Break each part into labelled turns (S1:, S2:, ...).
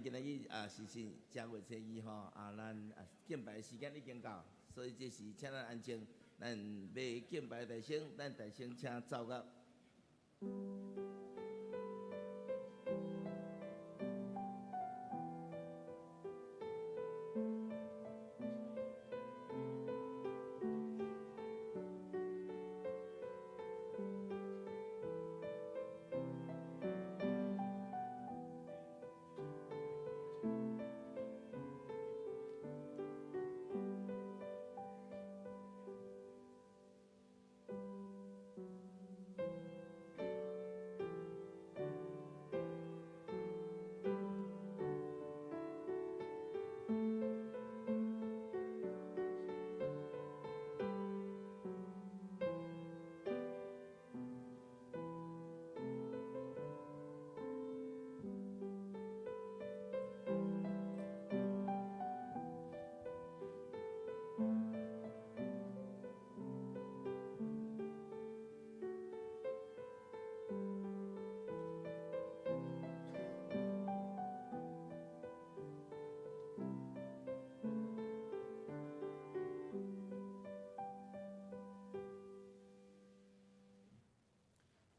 S1: 今仔日啊，是正月初二吼，啊，咱啊敬拜的時間已經到，所以這時請咱安靜，咱欲敬拜大聲，咱大聲請奏樂。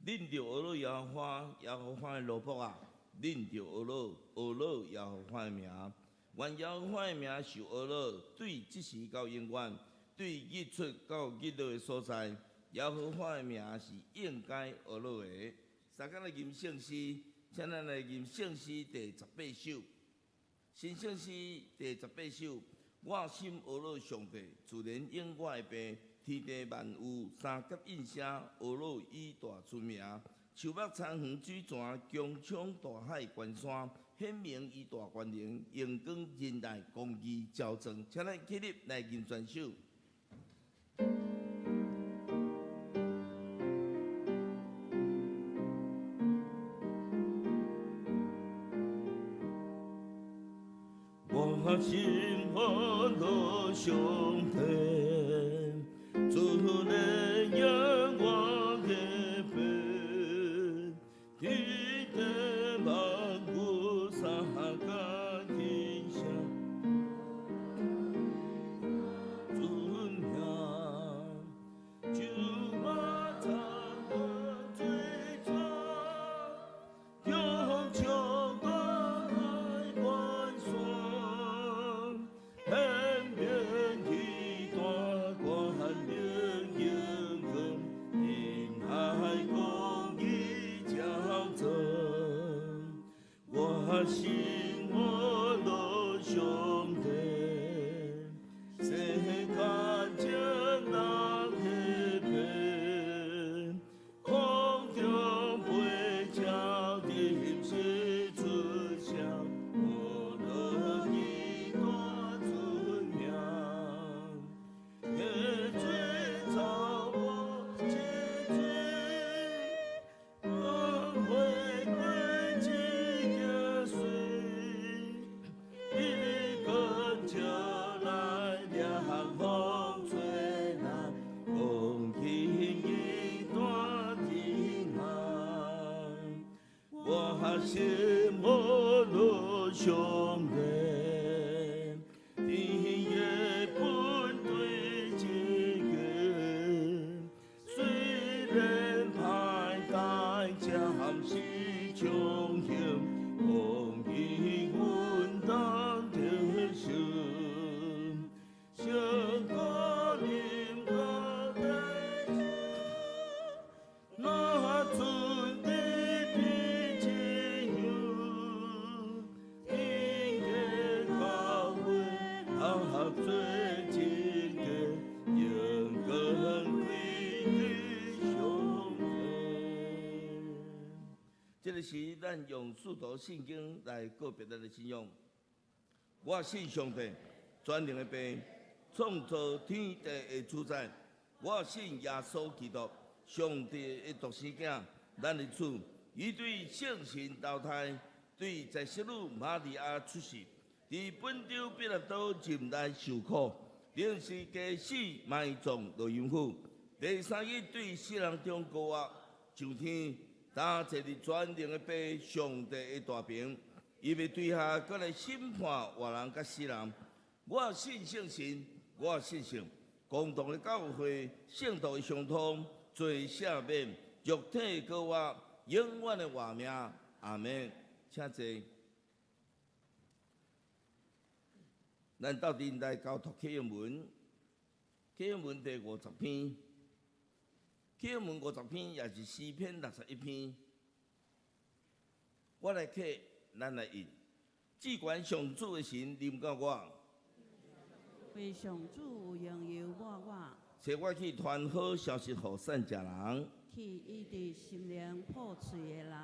S1: 恁著呵咾耶和華，耶和華的奴僕啊！恁著呵咾，呵咾耶和華的名。願耶和華的名受呵咾，對這時到永遠，對日出到日落的所在，耶和華的名是應該呵咾的。三工來吟聖詩，請咱來吟聖詩第18首。新聖詩第十八首，我心呵咾上帝，自然應我的病。天地萬有三甲應聲，呵咾伊大尊名。樹木田園水泉，穹蒼大海關山，顯明伊大權能，榮光仁愛公義昭彰。請咱起立來吟全首。我心呵咾上帝，自然應我的病，天地萬有三甲應聲，尊名，樹木田園水泉，穹蒼大海關山，顯明伊大權能，榮光仁愛公義昭彰。我心呵咾上帝，世間眾人的父，空中飛鳥臨時出聲，呵咾伊大尊名。溪水草木齊翠，花花枝葉水，日光照來涼風吹來，恭敬伊大慈愛。我心呵咾上帝，天的本對這個，雖然歹代暫時窮窮，公義穩當得勝。聖歌臨到大地，那存的比自由，天的教會合做一個，榮光歸給上帝。這个是咱用使徒信經來告別咱的信仰。我信上帝，全能的父，創造天地的主宰。我信耶穌基督，上帝的獨生囝，咱的主。伊對聖神投胎，對在聖女瑪利亞出世，佇本丟彼拉多入內受苦，釘十字架死埋葬落陰府。第三日對死人中復活，上天，擔坐佇全能的父上帝的大爿，伊欲對下閣來審判活人佮死人。我信聖神，我信聖公同的教會，聖徒的相通，罪赦免，肉體的復活，永遠的活命。阿門。請坐。咱鬥陣來交託啟應文，啟應文第五十篇，啟應文五十篇也是詩篇61篇。我來啟，咱來印。至懸上主的神臨到我，
S2: 為上主有用油抹我，
S1: 差我去傳好消息予散食人，
S2: 去醫治心靈破碎的人，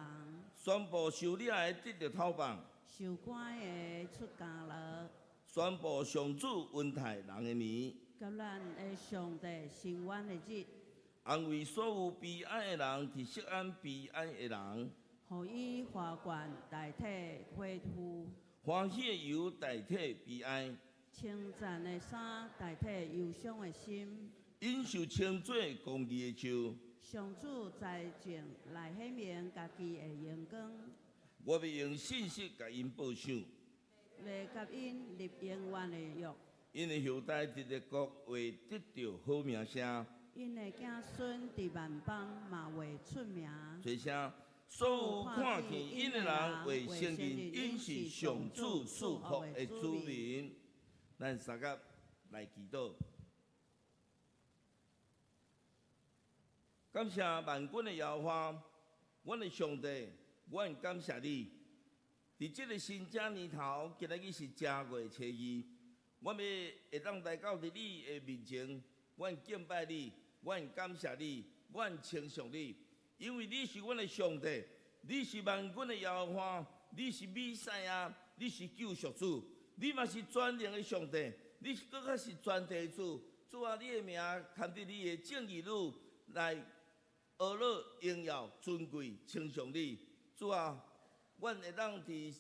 S1: 宣布受掠的得著透放，
S2: 受關的出監牢，
S1: 宣布上主恩待人的年，
S2: 佮咱的上帝伸冤的日，
S1: 安慰所有悲哀的人，佇錫安悲哀的人，
S2: 予以華冠代替血污，
S1: 歡喜的油代替悲哀，
S2: 稱讚的衫代替憂傷的心。
S1: 忍受稱做公義的樹。
S2: 上主栽種來顯明家己的榮光。
S1: 我欲用信實共𪜶報賞，
S2: 欲佮𪜶立永遠的約。
S1: 𪜶的後代佇列國會得著好名聲。
S2: 𪜶的子孫佇萬邦嘛會出名。
S1: 吹聲，所有看見𪜶的人會承認𪜶是上主賜福的子民。咱三甲來祈禱，感謝萬軍的耶和華，阮的上帝，阮感謝你。佇這个新正年頭，今仔日是正月初二，阮欲會當來到佇你的面前，阮敬拜你，阮感謝你，阮稱頌你，因為你是阮的上帝，你是萬軍的耶和華，你是彌賽亞，你是救贖主。你嘛是全能的上帝，你閣較是全地主。主啊，你的名牽佇你的正義裏來呵咾榮耀尊貴稱頌你。主啊，阮會當佇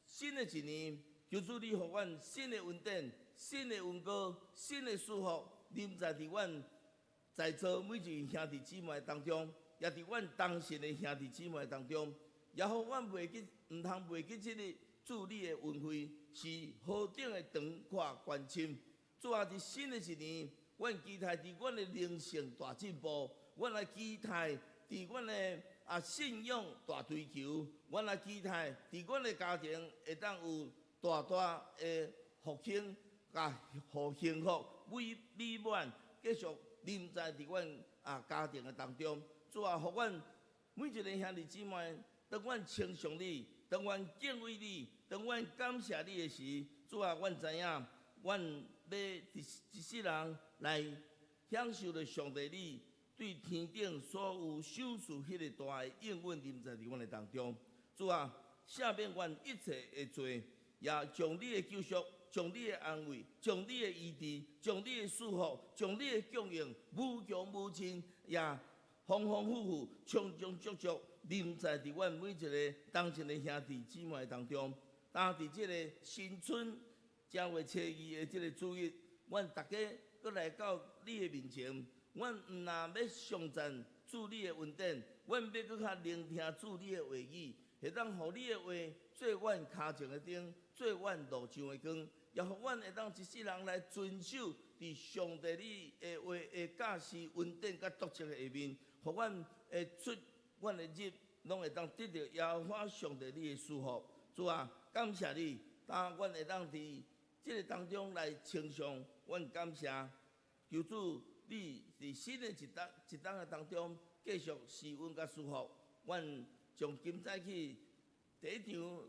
S1: 新的一年，求主你予阮新的恩典、新的恩膏、新的祝福，臨在佇阮在座每一位兄弟姊妹當中，也佇阮同信的兄弟姊妹當中，也予阮袂記，毋通袂記這个。主你的恩惠是何等的長闊寬深。主啊，佇新的一年，阮期待佇阮的靈性大進步，阮來期待佇阮的信仰大追求，阮來期待佇阮的家庭會當有大大的復興，佮予幸福美美滿繼續臨在佇阮家庭的當中。主啊，予阮每一個兄弟姊妹，當阮稱頌你，當阮敬畏你，當阮感謝你的時，主啊，阮知影，阮欲一世人來享受著上帝你對天頂所有賞賜彼个大的應允臨在佇阮的當中。主啊，赦免阮一切的罪，也將你的救贖、將你的安慰、將你的醫治、將你的祝福、將你的供應，無窮無盡，也豐豐富富、充充足足。臨在佇阮每一个同信的兄弟姊妹當中，當佇這个新春正月初二的這个主日，阮逐家閣來到你的面前，阮毋但欲頌讚主你的恩典，阮欲閣較聆聽主你的話語，會當予你的話做阮跤前的燈，做阮路上的光，也予阮會當一世人來遵守佇上帝你的話的教示恩典佮督責的下面，予阮會出阮的入，攏會當得著耶和華上帝你的祝福。主啊，感謝你，當阮會當佇這个當中來稱頌，阮感謝求主，你佇新的一冬一冬的當中繼續施恩佮祝福。阮從今早起第一場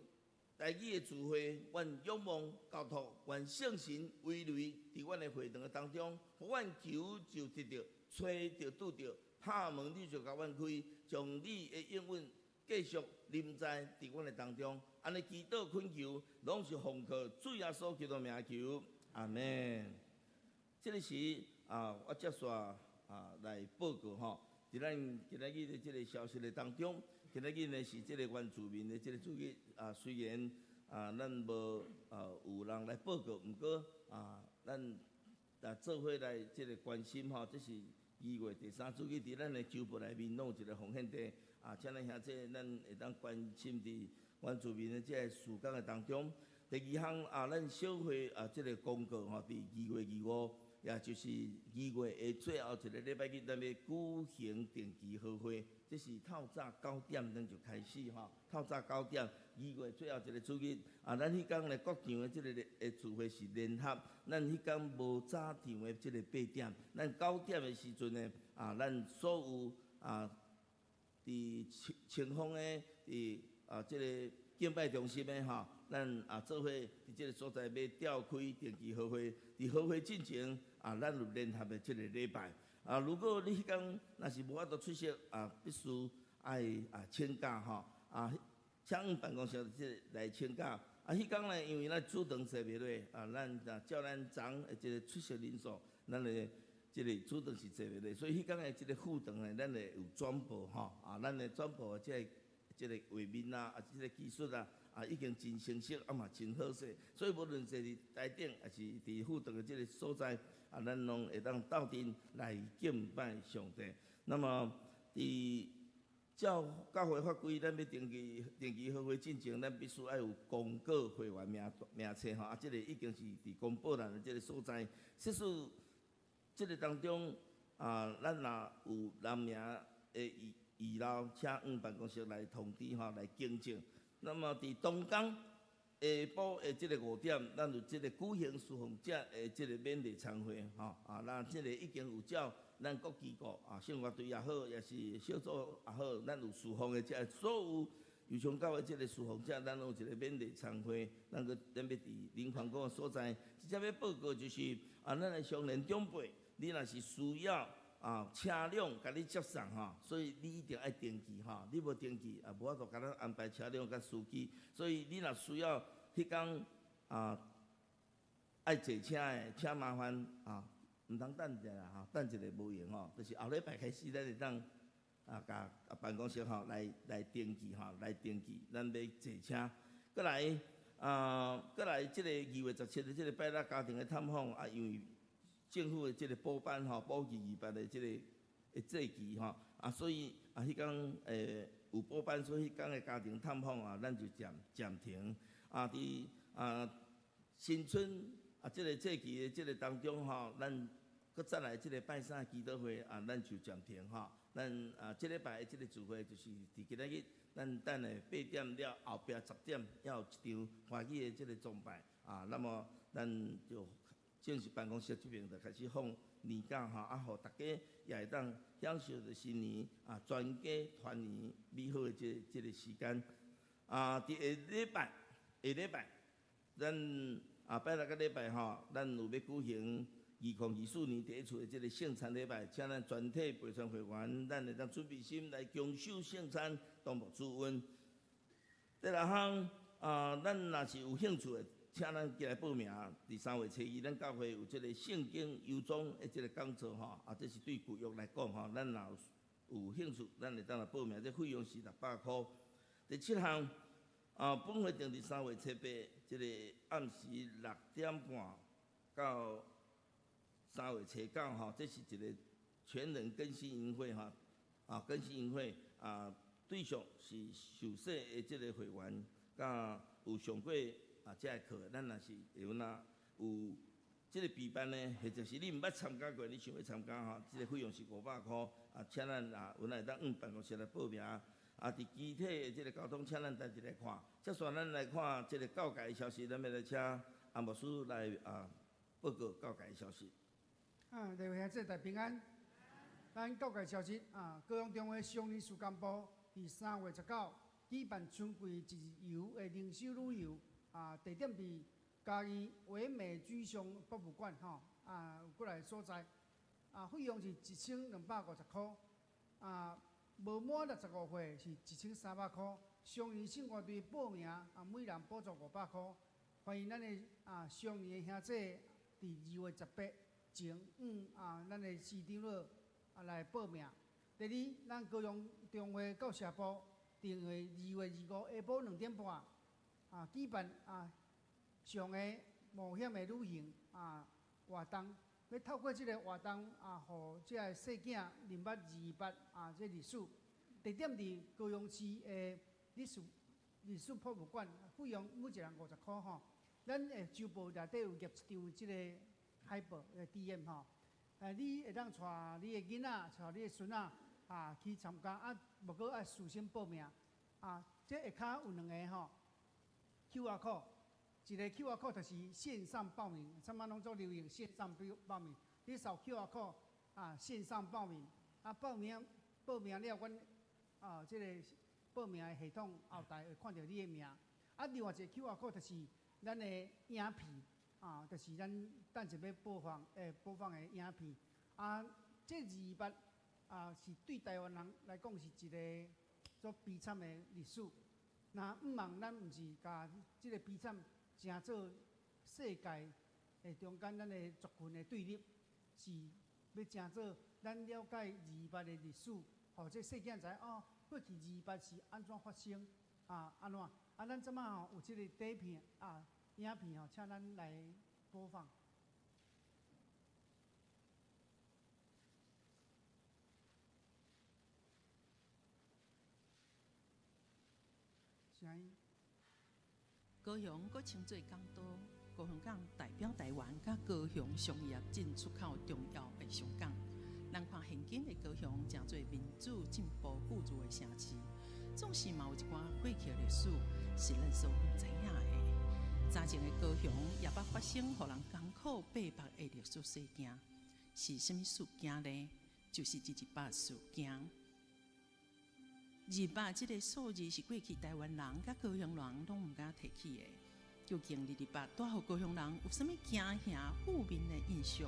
S1: 台語的聚會，阮仰望交託，願聖神威雷佇阮的會堂的當中，予阮求就得著，揣就拄著。拍門你就共阮開，將你的應允繼續臨在佇阮的當中。按呢祈禱懇求，攏是奉靠主耶穌基督名求，阿們。這个時啊，我接續來報告吼，佇咱今仔日的這个消息的當中，今仔日呢是這个原住民的這个主日啊，雖然咱無有人來報告，毋過咱做伙來這个關心吼，這是2月第三主日，佇咱的州部內面攏有一个奉獻地啊，請咱兄弟咱會當關心佇原住民的這个事工的當中。第二項啊，咱小會啊，這个公告吼，佇2月25，也就是二月的最後一个禮拜日，咱欲舉行定期合會，這是透早9點咱就開始吼，透早九點，二月最後一个主日啊，咱彼工咧各場的這个的聚會是聯合，咱彼工無早場的這个8點，咱九點的時陣呢，啊，咱所有啊，佇清清風的佇啊這个敬拜中心的吼，咱啊做伙佇這个所在欲召開定期合會，佇合會進前啊，咱有聯合的這个禮拜。啊，如果你彼工若是無法度出席啊，必須愛啊請假吼，啊，請阮辦公室這个來請假。啊，彼工呢，因為咱主場坐袂落，啊，咱啊照咱昨的這个出席人數，咱的這个主場是坐袂落，所以彼工的這个副場呢，咱會有轉播吼，啊，咱的轉播的這个畫面啊，啊，這个技術啊，啊，已經真成熟，啊嘛真好勢，所以無論坐佇台頂，抑是佇副場的這个所在，啊，咱攏會當鬥陣來敬拜上帝。那麼，佇照教會法規，咱欲定期合會進前，咱必須愛有公告會員名冊吼，啊，這个已經是佇公布欄的這个所在。即使這个當中，啊，咱若有人名的遺漏，請阮辦公室來通知吼，來更正。那麼佇當天下晡的這个5點，咱有這个舉行侍奉者的這个勉勵餐會吼，啊，那這个已經有照咱各機構啊，聖樂隊也好，抑是小組也好，咱有侍奉的這所有右上教的這个侍奉者，咱有一个勉勵餐會，咱閣咱欲佇林環講的所在，直接欲報告就是啊，咱的常年長輩，你若是需要啊車輛共你接送吼，所以你一定愛登記吼，你無登記啊，無法度共咱安排車輛佮司機，所以你若需要彼工啊愛坐車的，請麻煩啊，毋通等者啦吼，等一下無閒吼，就是後禮拜開始，咱會當啊，共辦公室吼來登記吼，來登記，咱欲坐車。閣來啊，閣來這个2月17的這个拜六家庭的探訪啊，因為政府的這个補班吼，補228的這个的祭期吼，啊，所以啊，彼工有補班，所以彼工的家庭探訪啊，咱就暫停。啊，佇啊新春啊，這个祭期的這个當中吼，咱閣再來這个拜三祈禱會啊，咱就暫停吼。咱啊，這禮拜的這个聚會就是佇今仔日，咱等下8點了後壁10點，猶有一場歡喜的這个崇拜啊。那麼咱就正式辦公室這邊就開始放年假吼，啊，予大家也會當享受著新年啊，全家團圓美好的這个時間。啊，佇下禮拜，咱啊拜六個禮拜吼，咱有欲舉行2024年第一次的這个聖餐禮拜，請咱全體培傳會員，咱會當準備心來共守聖餐，當牧主恩。第六項啊，咱若是有興趣的，請咱過來報名。佇3月初2，咱教會有這个聖經遊蹤的這个講座吼，啊，這是對舊約來講吼，咱若有興趣，咱會當來報名。這費用是600箍。第七項啊，本會定佇3月初8，這个暗時6點半到3月初9吼，這是一个全人更新營會吼，啊，更新營會啊，對象是受洗的這个會員，佮有上過啊，這个課，咱若是有哪有這个備辦呢，或者是你毋捌參加過，你想欲參加吼，這个費用是500箍，啊，請咱啊，有哪會當向辦公室來報名。啊，佇機體的這个交通，請咱逐一來看。接續咱來看這个教界的消息，咱欲來請阿牧師來啊報告教界的消息。
S3: 啊，各位兄弟大家平安。咱教界消息啊，高雄中會常年事工部佇3月19舉辦春季一日遊的靈修旅遊啊，地點佇嘉義唯美居上博物館吼啊，有幾个所在啊，費用是1250箍啊，無滿65歲是1300箍。少年聖歌隊報名啊，每人補助500箍。歡迎咱的啊少年的兄弟佇2月18前向啊，咱的市長老啊來報名。第二，咱高雄中會教社部定為2月25下晡2點半啊，舉辦啊上个冒險的旅行啊活動，欲透過這个活動啊，予這个細囝認捌228啊這歷史。地點佇高雄市的歷史歷史博物館，費用每一人50箍吼。咱的週報內底有貼一張這个海報的 DM 吼，你會當帶你的囡仔、帶你的孫仔啊去參加啊，毋過愛事先報名啊。這下跤有兩个吼 QR code，一个 QR code 就是線上報名，啥物攏做流行線上報名，你掃 QR code 啊，線上報名啊，報名了，阮啊這个報名的系統後台會看著你的名。啊，另外一個 QR code 就是咱的影片啊，就是咱等陣欲播放的影片。啊，這228啊，是對台灣人來講是一个足悲慘的歷史。若毋茫咱毋是共這个悲慘成做世界的中間咱的族群的對立，是欲成做咱了解228的歷史，予這細囝知哦，過去228是按怎發生啊？按怎？啊，咱這擺吼有這个底片啊，影片吼，請咱來播放。聲音。
S4: 高雄閣稱做港都，高雄港代表台灣佮高雄商業進出口重要的商港。咱看現今的高雄，誠做民主進步富裕的城市，總是嘛有一寡過去的歷史是咱所毋知影的。早前的高雄也捌發生予人艱苦八百的歷史事件，是啥物事件呢？就是228事件。228這个數字是過去台灣人佮高雄人攏毋敢提起的。究竟228帶予高雄人有啥物驚嚇負面的印象？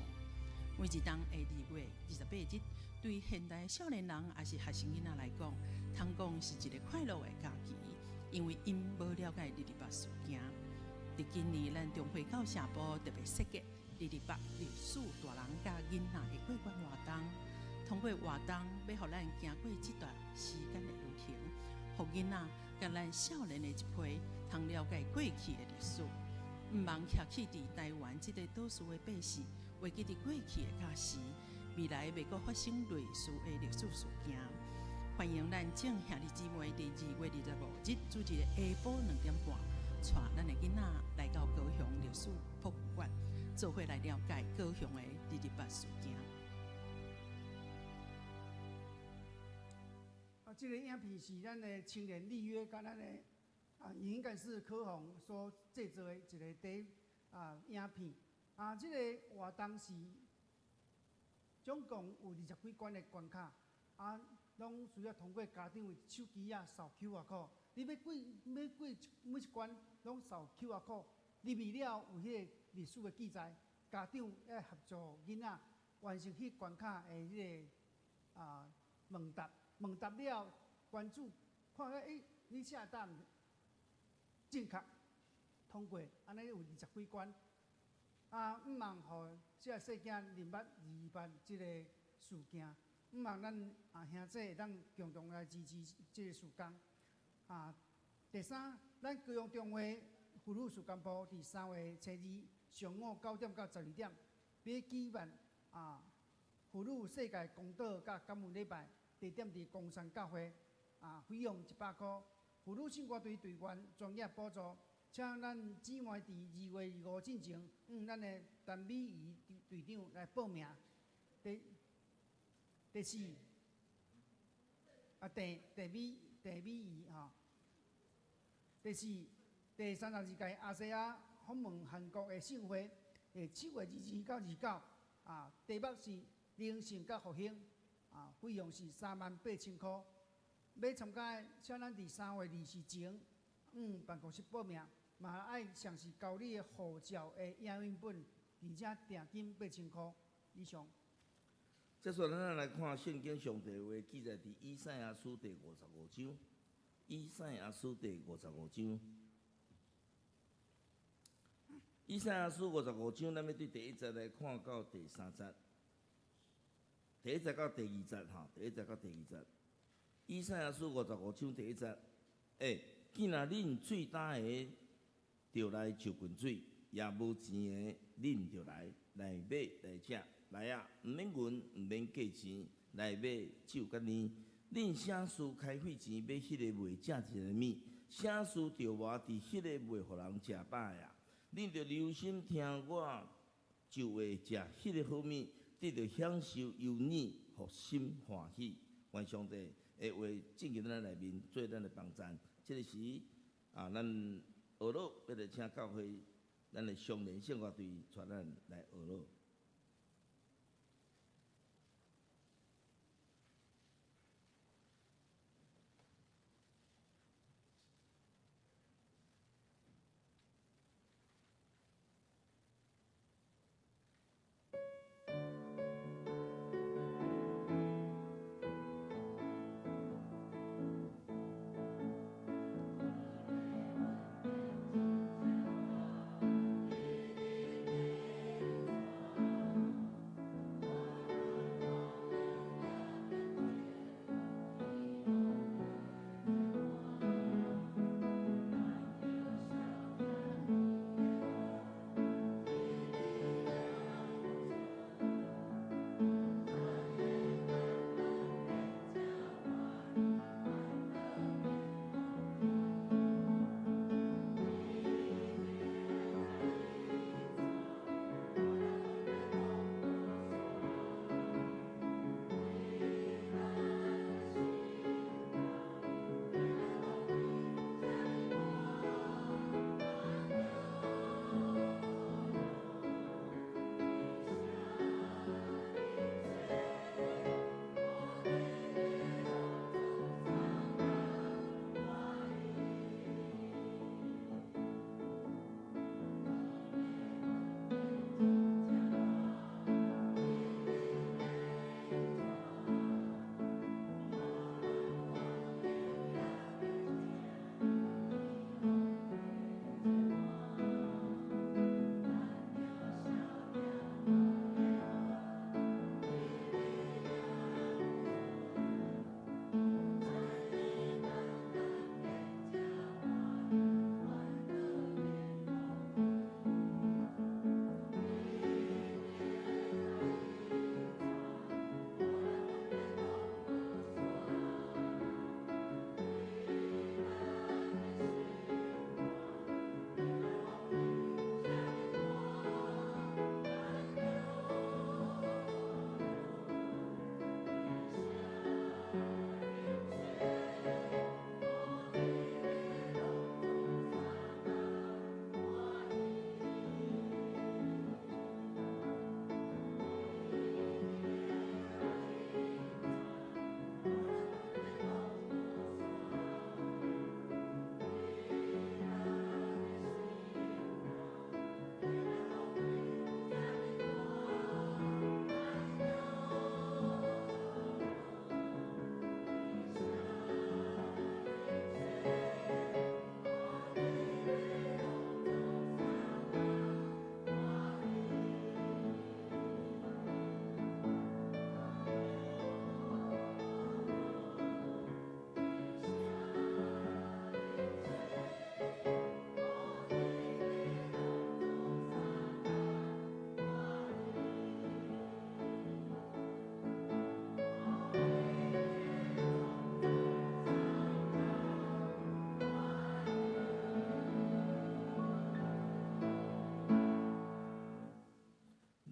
S4: 每一冬的2月28日，對現代少年人抑是學生囡仔來講，通講是一个快樂的假期，因為𪜶無了解228事件。佇今年，咱中華教社部特別設計228歷史大人佮囡仔的過關活動，通過活動，欲予咱行過這段時間的旅程，予囡仔佮咱少年的一批，通了解過去的歷史，毋茫徛起佇台灣這个島嶼的百姓，會記佇過去的教時，未來袂閣發生類似的歷史事件。歡迎咱眾兄弟姊妹佇2月25日主日的下晡2點半，帶咱的囡仔來到高雄歷史博物館，做伙來了解高雄的228事件。
S3: 啊，這个影片是咱的青年立約佮咱的營養幹事柯宏所製作的一个短影片。啊，這个活動是總共有20幾關的關卡，啊，攏需要通過家長的手機仔掃 QR code。你欲過，欲過每一關，攏掃 QR code。入去了有彼個歷史的記載，家長愛協助囡仔完成彼關卡的彼个問答，問答了，關注看下，欸，你寫答案正確通過，按呢有20幾關。啊，毋茫予這个細囝認捌228這个事件，毋茫咱兄姊會當共同來支持這个事工。啊，第三，咱高雄中會婦女事工部佇3月初2上午9點到12點，欲舉辦婦女世界公禱佮感恩禮拜，地點佇岡山教會，費用100箍。婦女聖歌隊隊員專業補助，請咱姊妹佇2月25進前，向咱的陳美儀隊長來報名。第四，鄭美儀吼。第四，第32屆亞細亞訪問韓國的盛會，7月22到29，題目是靈性佮復興，費用是38,000箍。欲參加的，請咱佇3月24前，向辦公室報名，嘛愛上是交你的護照的影印本，而且訂金8,000箍以上。
S1: 這煞咱來看聖經上帝話記載佇以賽亞書第五十五章。以賽亞書第五十五章。以賽亞書五十五章，咱欲對第一節來看到第三節。第一節到第二節吼，第一節到第二節。以賽亞書五十五章第一節，欸，既若恁喙焦的，就來就滾水；也無錢的，恁就來來買來食。來啊，毋免銀，毋免價錢，來買酒佮奶。恁啥事開費錢買彼个袂食一个物？啥事著我佇彼个袂予人食飽的啊？恁著留心聽我，就會食彼个好物，得著享受油膩，予心歡喜。願上帝的話進入咱內面，做咱的幫贊。這个時啊，咱學樂欲來請教會，咱的常年聖樂隊帶咱來學樂。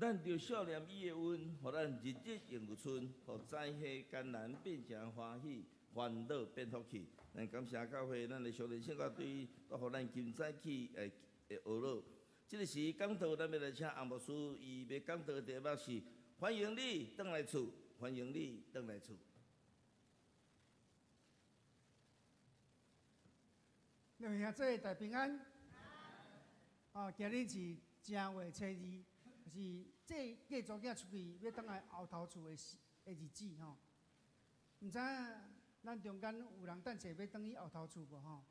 S1: 咱著惜念伊的恩，予咱日日用有春，予災禍艱難變成歡喜，煩惱變福氣。咱感謝教會，咱的少年聖歌隊，都予咱今早起會學樂。這个時講道，咱欲來請洪牧師，伊欲講道的題目是歡迎你轉來厝，歡迎你轉來厝。
S3: 各位兄弟大平安。啊，今日是正月初二。是這嫁查某囝出去欲轉來後頭厝的時的日子吼，毋知影咱中間有人等勢欲轉去後頭厝無吼？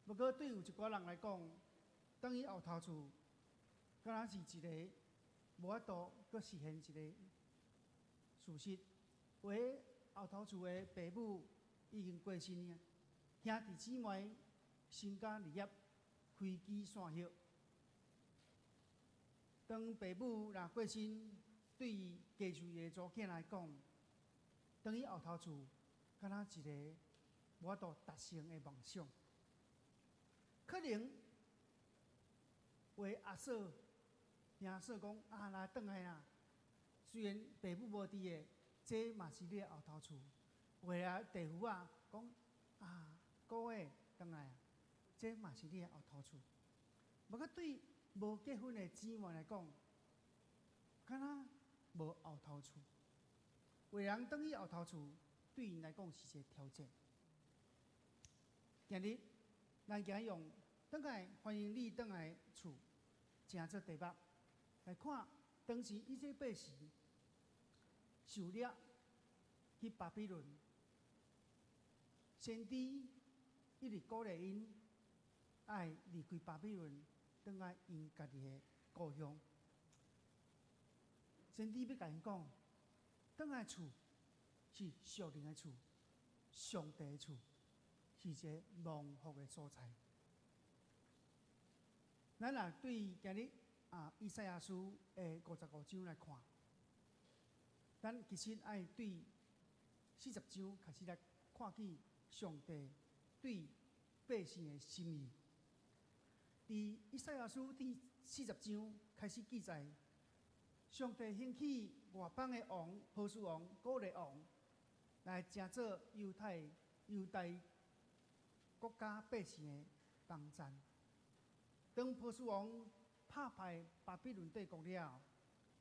S3: 不過對有一寡人來講，轉去後頭厝，敢若是一个無法度閣實現一个事實。有的後頭厝的爸母已經過身啊，兄弟姊妹成家立業，開枝散葉。當爸母若過身，對伊嫁出去的查某囝來講，轉去後頭厝，敢若一个無法度達成的夢想。可能有的阿嫂、兄嫂講啊，來轉來啦。雖然爸母無佇的，這嘛是你的後頭厝。有的啊，弟婦仔講啊，姑的轉來啊，這嘛是你的後頭厝。無過對無結婚的姊妹來講，敢若無後頭厝。有的人轉去後頭厝，對𪜶來講是一個挑戰。今日，咱今日用轉來歡迎你轉來厝，成做題目來看當時以色列百姓受掠去巴比倫，先知一直鼓勵𪜶愛離開巴比倫，轉來𪜶家己的故鄉。先知欲共𪜶講，轉來厝是屬靈的厝，上帝的厝，是一个蒙福的所在。咱若對今日啊，以賽亞書的55章來看，咱其實愛對40章開始來看見上帝對百姓的心意。佇以賽亞書第四十章開始記載，上帝興起外邦的王波斯王、古列王，來成做猶太猶大國家百姓的幫贊。當波斯王拍敗巴比倫帝國了，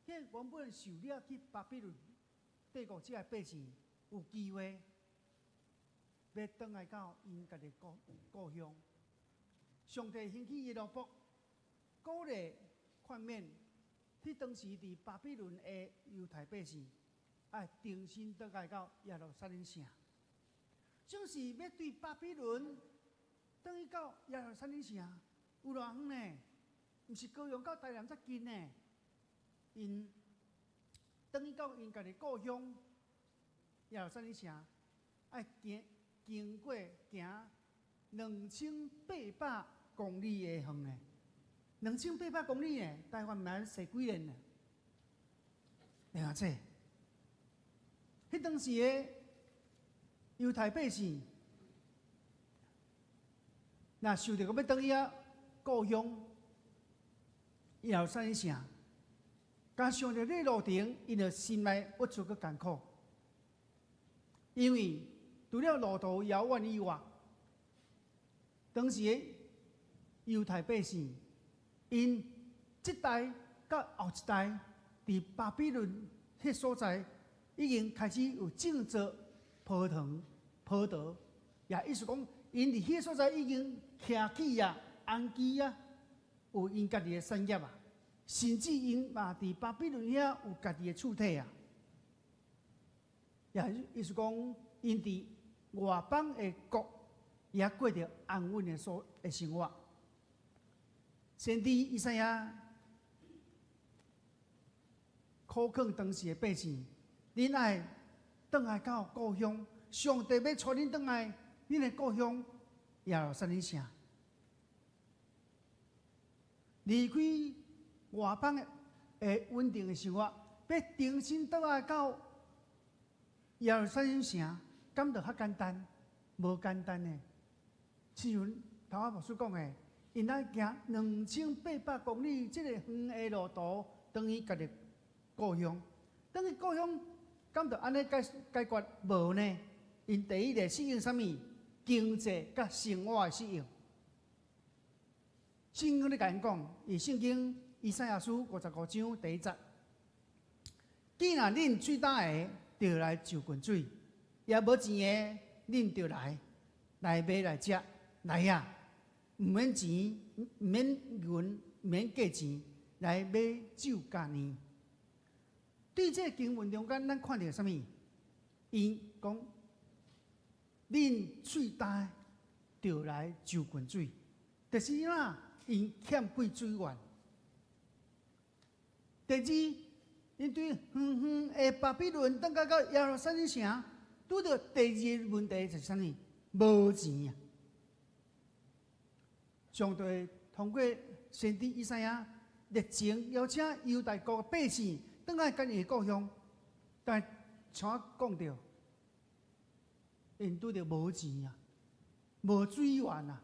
S3: 彼原本受掠去巴比倫帝國這个百姓有機會欲轉來到𪜶家己故故鄉。上帝興起伊的奴僕，鼓勵勸勉，彼當時佇巴比倫的猶太百姓，愛重新轉來到耶路撒冷城。正是欲對巴比倫轉去到耶路撒冷城，有偌遠呢？毋是高雄到台南遮近呢。𪜶轉去到𪜶家己故鄉耶路撒冷城，愛行經過行2800公里的遠呢。2800公里呢，台灣毋知踅幾年呢？會偌濟？彼當時的猶太百姓，若想著講欲轉去遐故鄉耶路撒冷城，敢想著這路程，𪜶就心內鬱卒閣艱苦，因為除了路途遙遠以外，當時的猶太百姓，𪜶這代佮後一代，佇巴比倫彼所在，已經開始有種植葡萄、葡萄，也意思講，𪜶佇彼所在已經徛起啊、安居啊，有𪜶家己的產業啊，甚至𪜶嘛佇巴比倫遐有家己的厝體啊，也意思講，𪜶佇外邦的國也過著安穩的所的生活。先知以賽亞苦勸當時的百姓：恁愛轉來到故鄉，上帝欲帶恁轉來恁的故鄉耶路撒冷城，離開外邦的穩定的生活，欲重新轉來到耶路撒冷城，敢著較簡單？無簡單的。親像頭仔牧師講的，𪜶愛行2800公里這个遠的路途，轉去家己故鄉，轉去故鄉，敢著按呢解解決？無呢？𪜶第一个適應啥物？經濟佮生活的適應。聖經咧共𪜶講，佇聖經以賽亞書55章第一節，既若恁喙焦的，就來就近水；也無錢的，恁就來來買來食，來啊！毋免錢，毋免銀，毋免價錢，來買酒佮奶。對這個經文中間，咱看著啥物？伊講，恁喙焦的，就來就近水，就是啦，𪜶欠缺水源。第二，𪜶對遠遠的巴比倫，轉到到耶路撒冷城，拄著第二個問題就是啥物？無錢啊！上帝通過先知以賽亞熱情邀請猶大國的百姓轉來𪜶的故鄉，但像我講著，𪜶拄著無錢啊！無水源啊。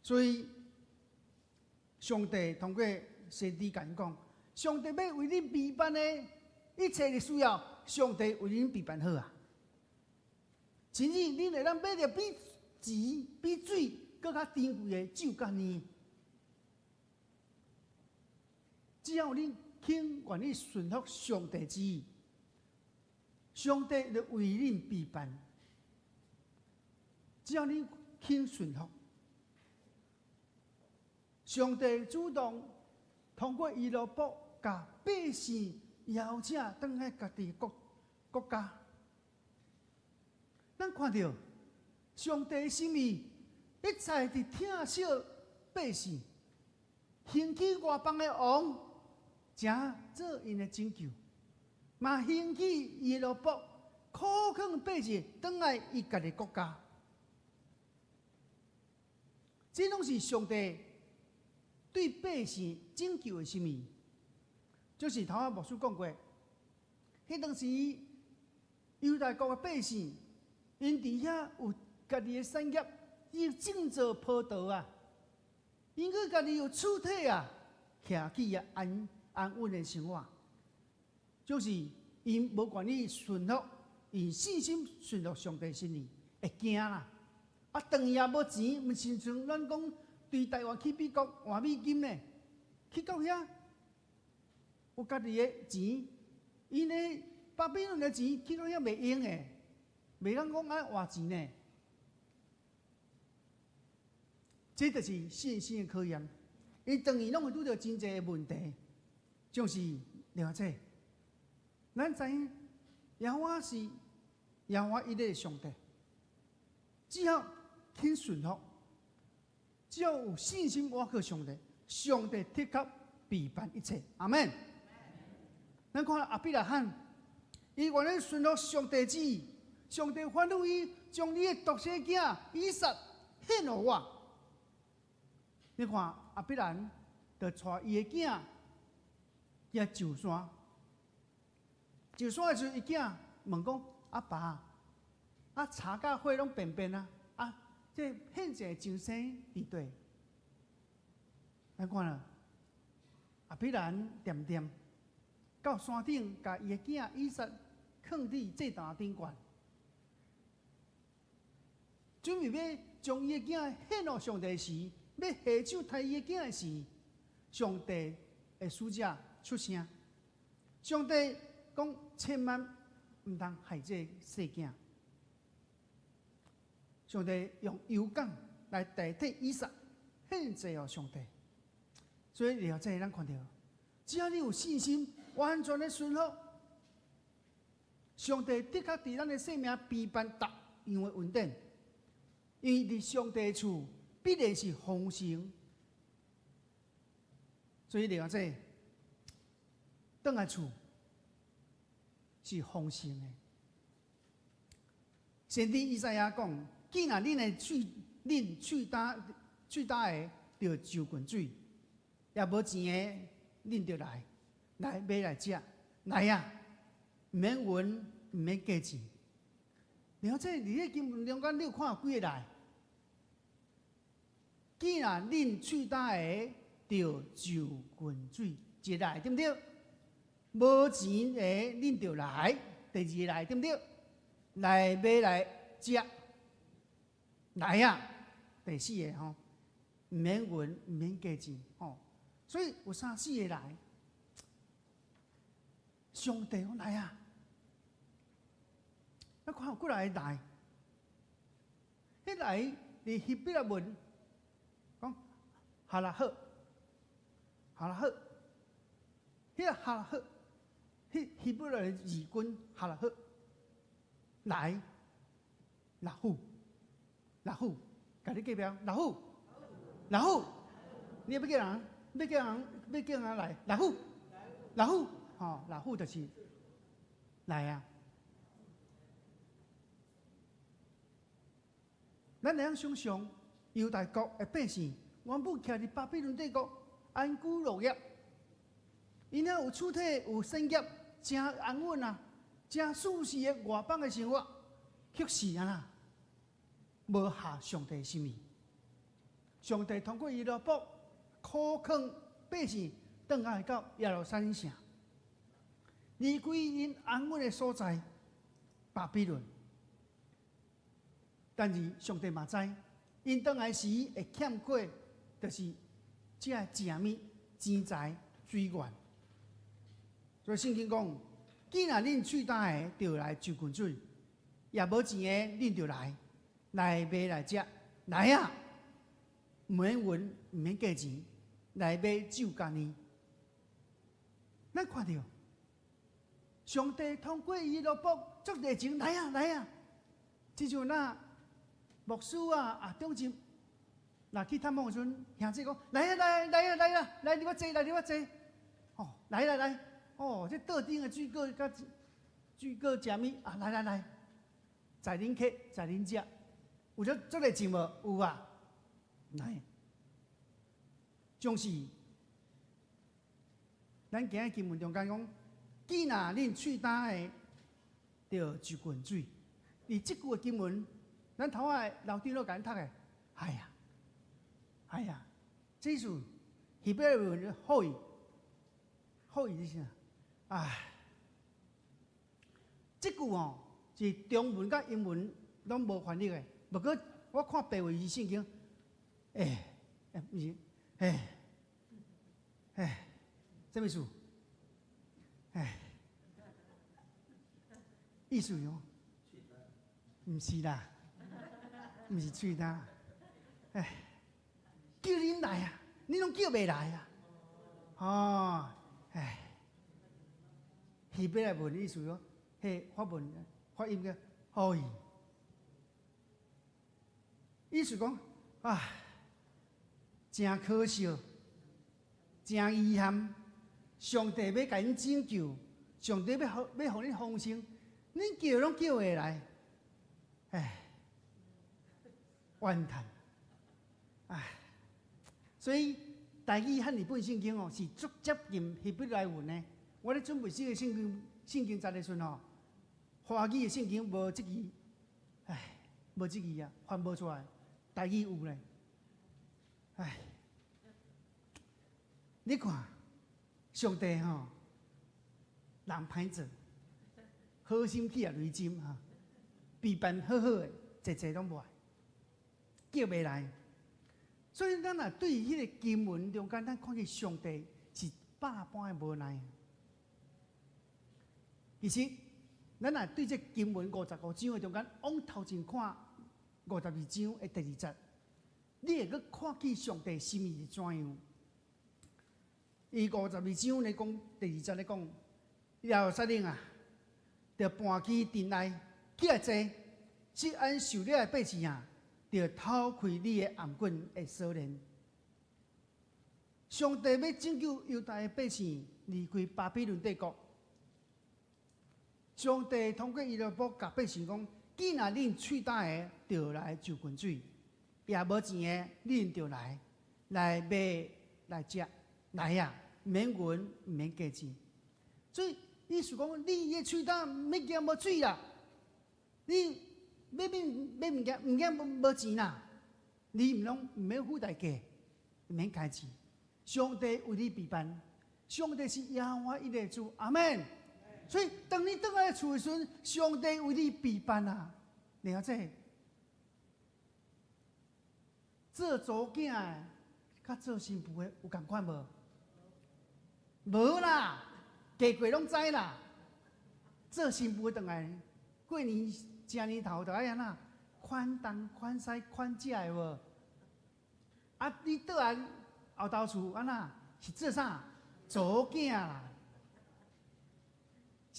S3: 所以上帝通過先知共𪜶講，上帝欲為恁備辦的一切的需要，上帝為恁備辦好啊。甚至恁會當買著比錢、比水閣較珍貴的酒佮奶。只要恁肯願意順服上帝旨意，上帝就為恁備辦。只要恁肯順服，上帝主動通過伊奴僕，共百姓邀請轉來家己國國家。咱看著上帝心意，一再佇疼惜百姓，興起外邦的王，成做𪜶的拯救，嘛興起伊的奴僕，苦勸百姓轉來伊家己國家。這攏是上帝對百姓拯救的心意。就是頭仔牧師講過，彼當時猶大國的百姓，𪜶佇遐有家己的產業，伊種做葡萄啊，𪜶閣家己有厝體啊，徛起啊安安穩的生活，就是𪜶無願意順服，用信心順服上帝心意，會驚啦。啊，轉去也無錢，毋是像咱講對台灣去美國換美金呢，去到遐有家己的錢，𪜶的巴比倫的錢去到遐袂用的，袂當講愛換錢呢。這就是信心的考驗。伊轉去攏會拄著真濟的問題，就是了解。咱知影耶和華是耶和華一个上帝，只要肯順服，只要有信心倚靠上帝，上帝的確備辦一切。阿門。咱看亞伯拉罕，伊願意順服上帝旨意，上帝吩咐伊將你的獨生囝以撒獻予我。你看亞伯蘭就帶伊的囝去上山，上山的時陣，伊囝問講：阿爸，啊柴佮火攏變變啊，啊，這獻祭的牲牲佇佗？咱看啦，亞伯蘭恬恬到山頂，共伊的囝以撒囥佇祭壇頂懸，準備欲將伊的囝獻予上帝時，欲下手刣伊的囝的時，上帝的使者出聲，上帝講千萬毋通害這個細囝。上帝用油橄來代替以撒獻祭予上帝，所以了這咱看著，只要你有信心，完全的順服，上帝的確佇咱的生命備辦逐樣的恩典，因為佇上帝厝必然是豐盛，所以了這轉來厝是豐盛的。先知以賽亞講：既然恁的喙，恁喙焦喙焦的，著就滾水；也無錢的，恁著來來買來食，來啊！毋免銀，毋免價錢。了這佇咧經文中間，你有看有幾个來？既然恁喙焦的，著就滾水，一個來對毋對？無錢的，恁著來，第二個來對毋對？來買來食，來啊！第四个吼，毋免銀，毋免價錢吼，所以有三四个來，上帝講來啊！咱看有幾若個來，彼來佇希伯來文講哈拉赫，哈拉赫，彼个哈拉赫，彼希伯來的字根哈拉赫，來，老虎，老虎，共你隔壁老虎，老虎，你欲叫人，欲叫人，欲叫人來，老虎，老虎，吼，老虎就是來啊！咱會當想像猶大國的百姓，原本徛佇巴比倫帝國安居樂業，𪜶遐有厝體，有產業，誠安穩啊，誠舒適的外邦的生活，卻是按怎？無合上帝心意。上帝通過伊羅卜苦勸百姓，轉來到耶路撒冷城，離開𪜶安穩的所在巴比倫。但是上帝嘛知，𪜶轉來時會欠缺，就是這个食物、錢財、水源。所以聖經講，既若恁喙焦的，就來就近水；也無錢的，恁就來，來買來食，來啊！毋免銀，毋免價錢，來買酒佮奶。咱看著，上帝通過伊羅卜足熱情，來啊來啊！這就若牧師啊啊長執，若去探訪的時陣，兄弟講來啊來來啊來啊，來入來坐，來入來坐。哦，來來來，哦，這桌頂的水果佮水果食物啊，來來來，載恁客，載恁食，有這足熱情無？有啊，來，總是咱今日經文中間講，既若恁喙焦的，就就近水。佇這句的經文，咱頭仔老長老共咱讀的，哎呀，哎呀，這是希伯來文好意，好意是啥？唉，這句吼是中文佮英文攏無翻譯的，不過我看白話字聖經，欸，欸，毋是，欸，欸，啥物意思？欸，意思喲，毋是啦，毋是喙焦，欸，叫恁來啊，恁攏叫袂來啊，哦，唉，希伯來文意思講，彼發文發音叫好意，意思講啊，誠可惜，誠遺憾，上帝欲共恁拯救，上帝欲予欲予恁豐盛，恁叫攏叫袂來，唉，怨嘆，唉，所以台語漢譯本聖經哦，是足接近希伯來文的。我咧準備這個聖經聖經節的時陣吼，華語的聖經無這句，唉，無這句啊，翻無出來。台語有咧，唉，你看，上帝吼，人歹做，好心去予雷針哈，備辦好好的，濟濟攏無愛，叫袂來。所以咱若對彼个經文中間，咱看見上帝是百般的無奈。其實，咱若對這經文五十五章的中間，往頭前看52章的第二節，你會閣看見上帝心意是怎樣？伊五十二章咧講，第二節咧講，耶路撒冷啊，著盤起塵埃，起來坐，錫安受掠的百姓啊，著脫開你的頷頸的鎖鏈。上帝欲拯救猶大的百姓離開巴比倫帝國。上帝通過伊羅卜共百姓講：既若恁喙焦的，就來就近水；也無錢的，恁就來來買來食，來啊，毋免銀，毋免價錢。所以意思講，你的喙焦物件無水啦，你買買買物件物件無無錢啦，你毋攏毋免付代價，毋免開錢。上帝為你備辦，上帝是耶和華以勒主，阿門。所以，當你轉來厝的時陣，上帝為你備辦啊！了解？做查囝的，佮做新婦的有仝款無？無啦，過過攏知啦。做新婦的轉來，過年正年頭就愛按怎款東款西款這的無？啊，你倒來後頭厝按怎是做啥？查囝啦。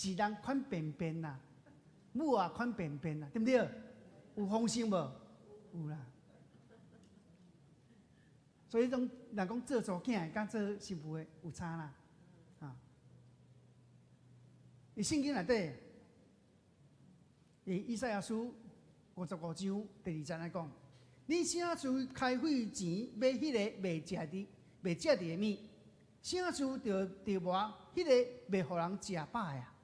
S3: 是人款便便啦，母也款便便啦，對毋對？有豐盛無？有啦。所以講，人講做查囝的，佮做新婦的有差啦，啊。佇聖經內底，佇以賽亞書55章第二節來講，你啥事開費錢買彼个袂食的、袂食著的物？啥事著著磨彼个袂予人食飽的啊？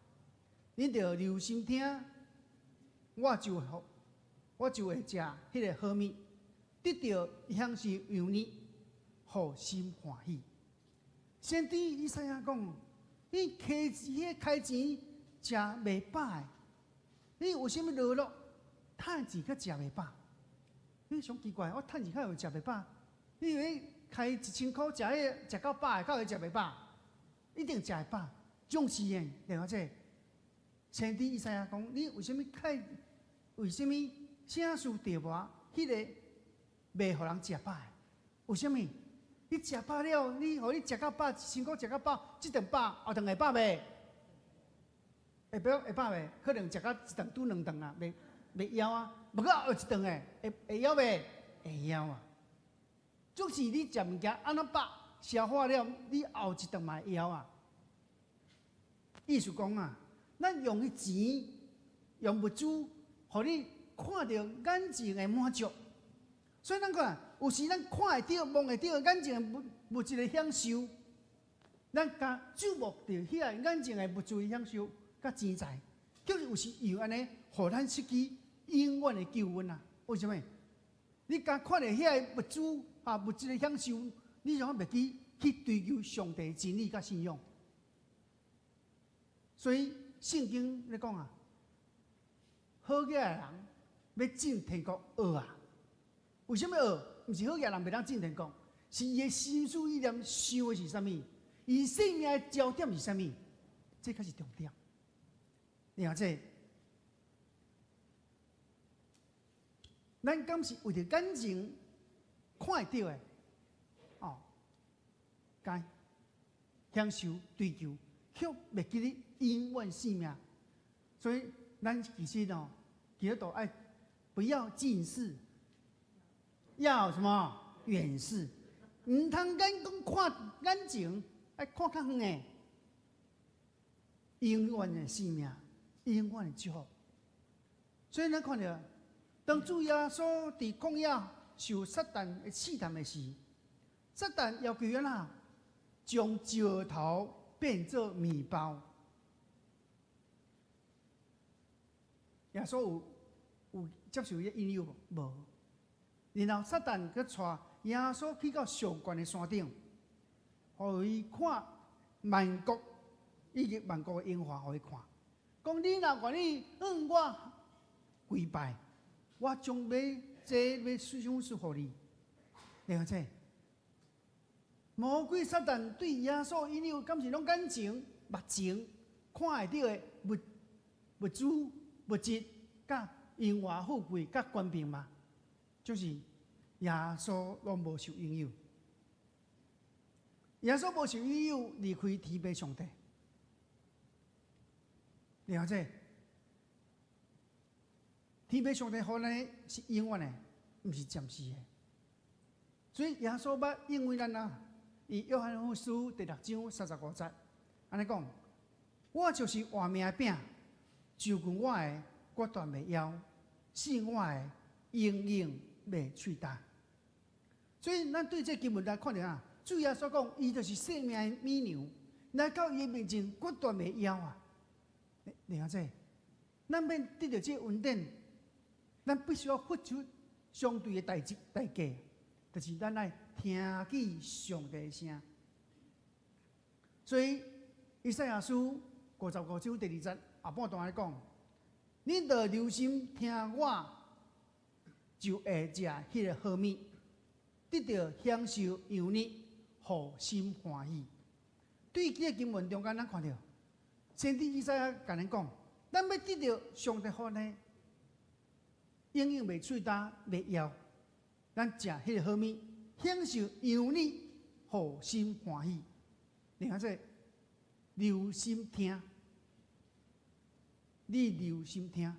S3: 恁著留心聽，我就予我就會食彼个好物，得著享受油膩，予心歡喜。先知以賽亞講：你開錢開錢食袂飽的，你有啥物樂樂？趁錢閣食袂飽？你想奇怪，我趁錢敢會食袂飽？你以為開1000箍食彼个食到飽的，敢會食袂飽？一定食會飽。總是的，了解？先知以賽亞講：你為啥物開？為啥物啥事著無？彼个袂予人食飽的？為啥物？你食飽了，你予你食到飽，1000箍食到飽，這頓飽後頓會飽袂？會飽會飽袂？可能食到一頓拄兩頓啊，袂袂枵啊。無過後一頓的，會會枵袂？會枵啊！總是你食物件按怎飽，消化了，你後一頓嘛會枵啊。意思講啊，咱用彼錢，用物資，予你看著眼前的滿足。所以咱看，有時咱看會著、摸會著眼前的物物質的享受，咱共注目著彼个眼前的物質的享受，佮錢財，就是有時用按呢，予咱失去永遠的救恩啊！為啥物？你共看著彼个物資啊，物質的享受，你就袂記去追求上帝真理佮信仰。所以聖經咧講啊，好額的人欲進天國厄啊！為啥物厄？毋是好額人袂當進天國，是伊的心思意念想的是啥物？伊生命的焦點是啥物？這才是重點。了解？咱敢是為著眼前看會著的哦，該享受追求，卻袂記得永遠性命。所以咱其實哦，基督徒愛不要近視，要什麼遠視？毋通眼光看眼前，愛看較遠的，永遠的性命，永遠的祝福。所以咱看著，當主耶穌佇曠野受撒旦的試探的時，撒旦要求按怎將石頭變做麵包。耶穌有有接受彼個引誘無？無。然後撒旦閣帶耶穌去到上懸的山頂，予伊看萬國以及萬國的榮華，予伊看。講你若願意向我跪拜，我將欲這欲賞賜予你。了解？魔鬼撒旦對耶穌引誘，敢是攏眼前目前看會著的物物資物質，佮榮華富貴佮權柄嗎？就是耶穌攏無受引誘，耶穌無受引誘離開天父上帝。了解？天父上帝予咱的是永遠的，毋是暫時的。所以耶穌捌應允咱啊，佇約翰福音第六章三十五節，按呢講：我就是活命的餅，就近我的，決斷袂枵；信我的，永永袂喙焦。所以咱對這經文來看著啊，主耶穌講，伊就是生命的米糧，來到伊面前，決斷袂枵啊！了解？咱欲得著這個恩典，咱必須要付出相對的代價，代價，就是咱愛聽見上帝的聲。所以，以賽亞書55章第二節後半段來講：恁著留心聽我，就會食彼个好物，得著享受油膩，予心歡喜。對這个經文中間，咱看著先知以賽亞共咱講，咱欲得著上帝予咱的，永永袂喙焦袂枵，咱食彼个好物，享受油膩，予心歡喜。你看這留心聽，你留心聽。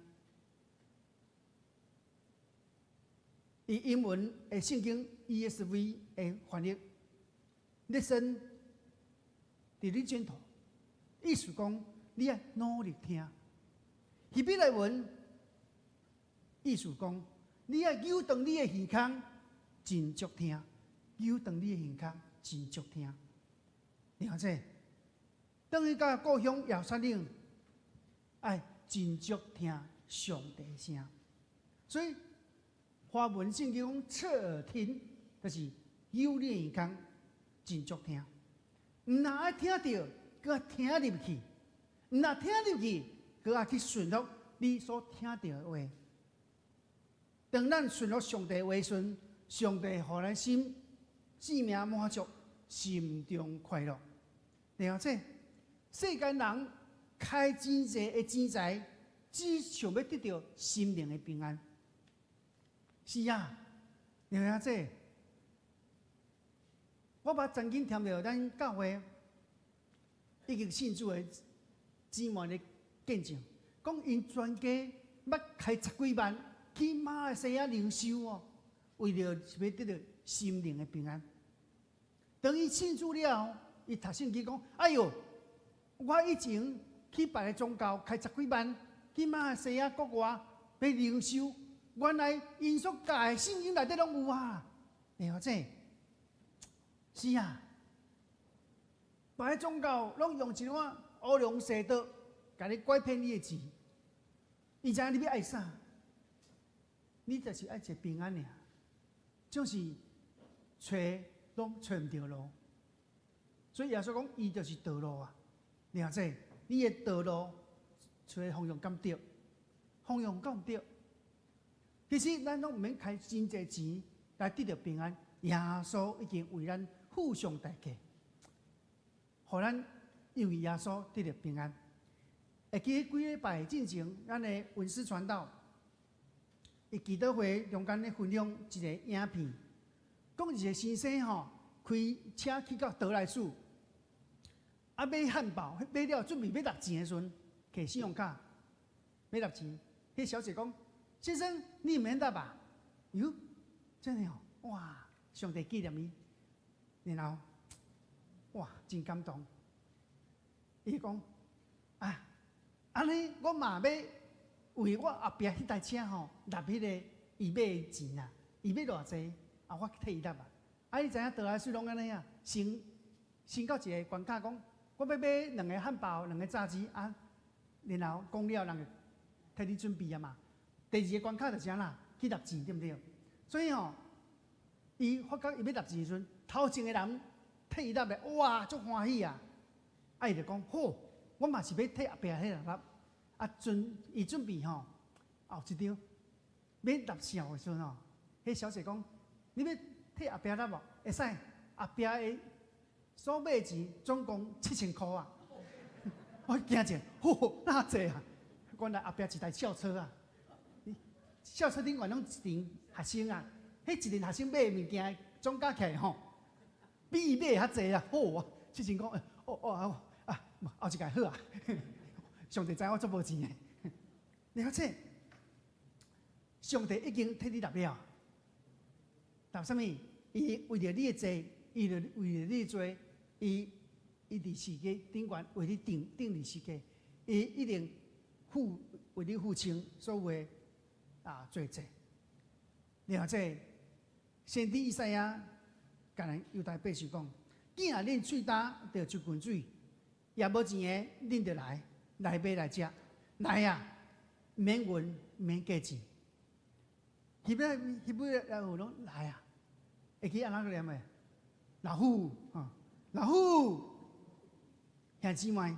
S3: 以英文的聖經 ESV 的翻譯，Listen diligently，意思講你愛努力聽。希伯來文意思講你愛扭長你的耳孔，斟酌聽；扭長你的耳孔，斟酌聽。你看這，轉去到故鄉耶路撒冷，愛斟酌聽上帝聲。所以華文聖經講側耳聽，就是有耳空斟酌聽。毋但愛聽著，閣愛聽入去；毋但聽入去，閣愛去順服你所聽著的話。當咱順服上帝話時，上帝予咱心生命滿足，心中快樂。了解，世間人開真濟的錢財，只想欲得著心靈的平安。是啊，了解。我捌曾經聽著咱教會已經信主的姊妹的見證，講𪜶全家捌開十幾萬去馬來西亞靈修哦，為著是欲得著心靈的平安。當伊信主了後，伊讀聖經講：哎喲，我以前去別个宗教開十幾萬去馬來西亞國外欲靈修，原來𪜶所教的聖經內底攏有啊！了解？是啊，別个宗教攏用一款烏龍邪道，共你拐騙你的錢。伊知影你欲愛啥？你就是愛一個平安爾，就是揣攏揣毋著路。所以耶穌講，伊就是道路啊！了解？你的道路揣方向敢對？方向敢對？其實咱攏毋免開真濟錢來得著平安。耶穌已經為咱付上代價，予咱因為耶穌得著平安。會記幾禮拜進前，咱的文思傳道，佇祈禱會中間咧分享一個影片，講一個先生吼開車去到得來速，啊買漢堡，買了準備欲納錢的時陣，提信用卡欲納錢，彼小姐講：先生，你毋免納吧？喲，真的哦，哇！上帝紀念伊，然後哇，真感動。伊講啊，按呢我嘛欲為我後壁彼台車吼納彼個伊買的錢啊，伊買偌濟啊，我替伊納啊。啊，你知影得來速攏按呢啊？先先到一個關卡講，我欲買兩個漢堡，兩個炸雞啊，然後講了，人就替你準備啊嘛。第二個關卡就是按怎去納錢，對毋對？所以吼，伊發覺伊欲納錢時陣，頭前的人替伊納咧，哇，足歡喜啊！啊，伊就講好，我嘛是欲替後壁彼人納。啊，準伊準備吼，後一張欲納錢的時陣吼，彼小姐講：你欲替後壁納無？會使，後壁的所買的錢總共7000箍啊！我驚者，吼，哪濟啊？原來後壁一台轎車啊！轎車頂懸攏一群學生啊！彼一群學生買的物件總加起來吼，比伊買的較濟啊！好啊，7000箍，哦哦啊，後一屆好啊！上帝知我足無錢的，了解？上帝已經替你納了，納啥物？伊為著你的罪，伊就為著你的罪，伊伊佇十字架頂懸為你釘釘佇十字架，伊一定付為你付清所有的啊罪債。了解？先知以賽亞共咱猶大百姓講：囝仔恁喙焦著就滾水，也無錢的恁著來來買來食，來啊，毋免銀，毋免價錢。彼尾彼尾老虎攏來啊！會記按怎念的？老虎，吼，老虎，兄姊妹，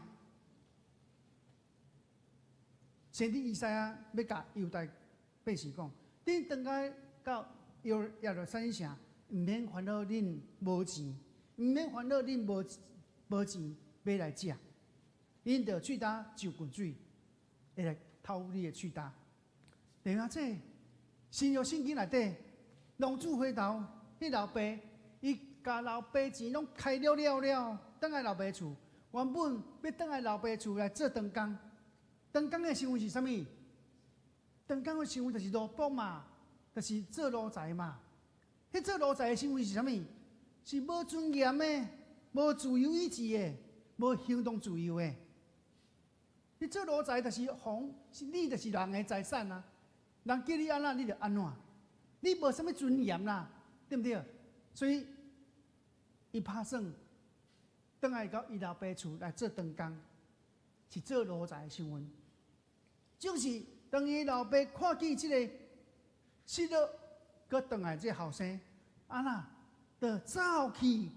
S3: 先知以賽亞欲共猶大百姓講：恁轉來到耶耶路撒冷城，毋免煩惱恁無錢，毋免煩惱恁無無錢買來食，恁著喙焦就滾水，會來透你的喙焦。對啊，這新約聖經內底，浪子回頭，彼老爸，伊共老爸錢攏開了了了，轉來老爸厝，原本欲轉來老爸厝來做長工，長工的身份是啥物？長工的身份就是奴僕嘛，就是做奴才嘛。彼做奴才的身份是啥物？是無尊嚴的，無自由意志的，無行動自由的。你做奴才就是予，是你就是人的財產啊！人叫你按怎，你就按怎，你無啥物尊嚴啦，對毋對？所以，伊拍算轉來到伊老爸厝來做長工，是做奴才的身份。就是當伊老爸看見這個失落閣轉來這後生，啊那，就走去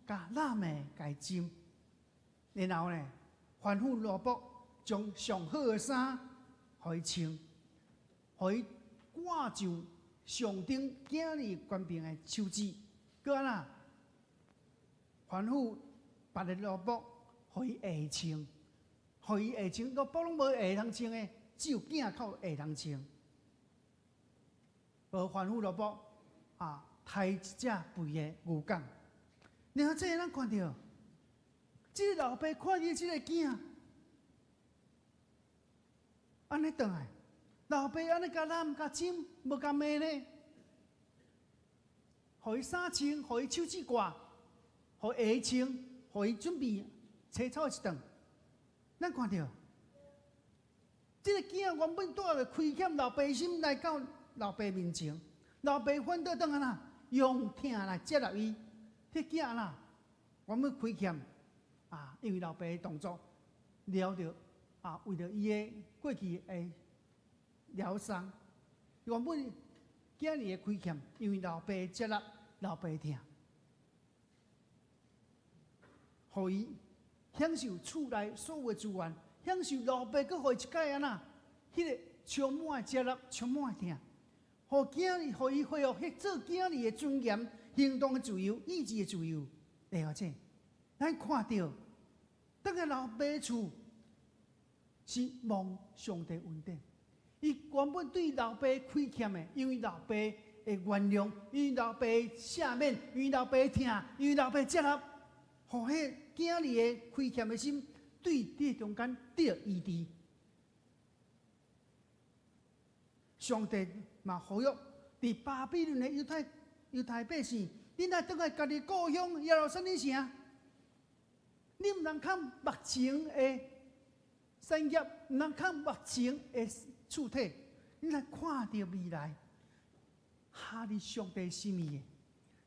S3: 共攬的共針，然後呢，吩咐奴僕將上好的衫予伊穿，予伊掛上上等囝兒權柄的手指，閣按怎吩咐別的奴僕予伊下穿，予伊下穿，奴僕攏無鞋通穿的，只有囝較有鞋通穿。無吩咐奴僕啊，刣一隻肥的牛犅。然後這個咱看著，這個老爸看見這個囝，按呢轉來，老爸按呢共攬共針，無共罵呢，予伊衫穿，予伊手指掛，予伊鞋穿，予伊準備青草一頓。咱看著，這個囝原本帶著虧欠老爸心來到老爸面前，老爸反倒當按怎用疼來接納伊。彼囝啦，原本虧欠啊，因為老爸的動作了著啊，為著伊的過去的療傷，原本囝兒的虧欠，因為老爸接納，老爸疼，予伊享受厝內所有的資源，享受老爸閣予伊一擺按怎，彼個充滿的接納，充滿的疼。予囝兒，予伊恢復彼做囝兒的尊嚴、行動的自由、意志的自由。了解，咱看著，轉來老爸厝是蒙上帝恩典。伊原本對老爸虧欠的，因為老爸的原諒，因為老爸赦免，因為老爸疼，因為老爸接納，予彼囝兒的虧欠的心，對佇中間得醫治。上帝嘛呼籲佇巴比倫的猶太猶太百姓，恁愛轉來家己故鄉耶路撒冷城，恁毋通看目前的產業，毋通看目前的厝體，恁來看著未來，合佇上帝心意的。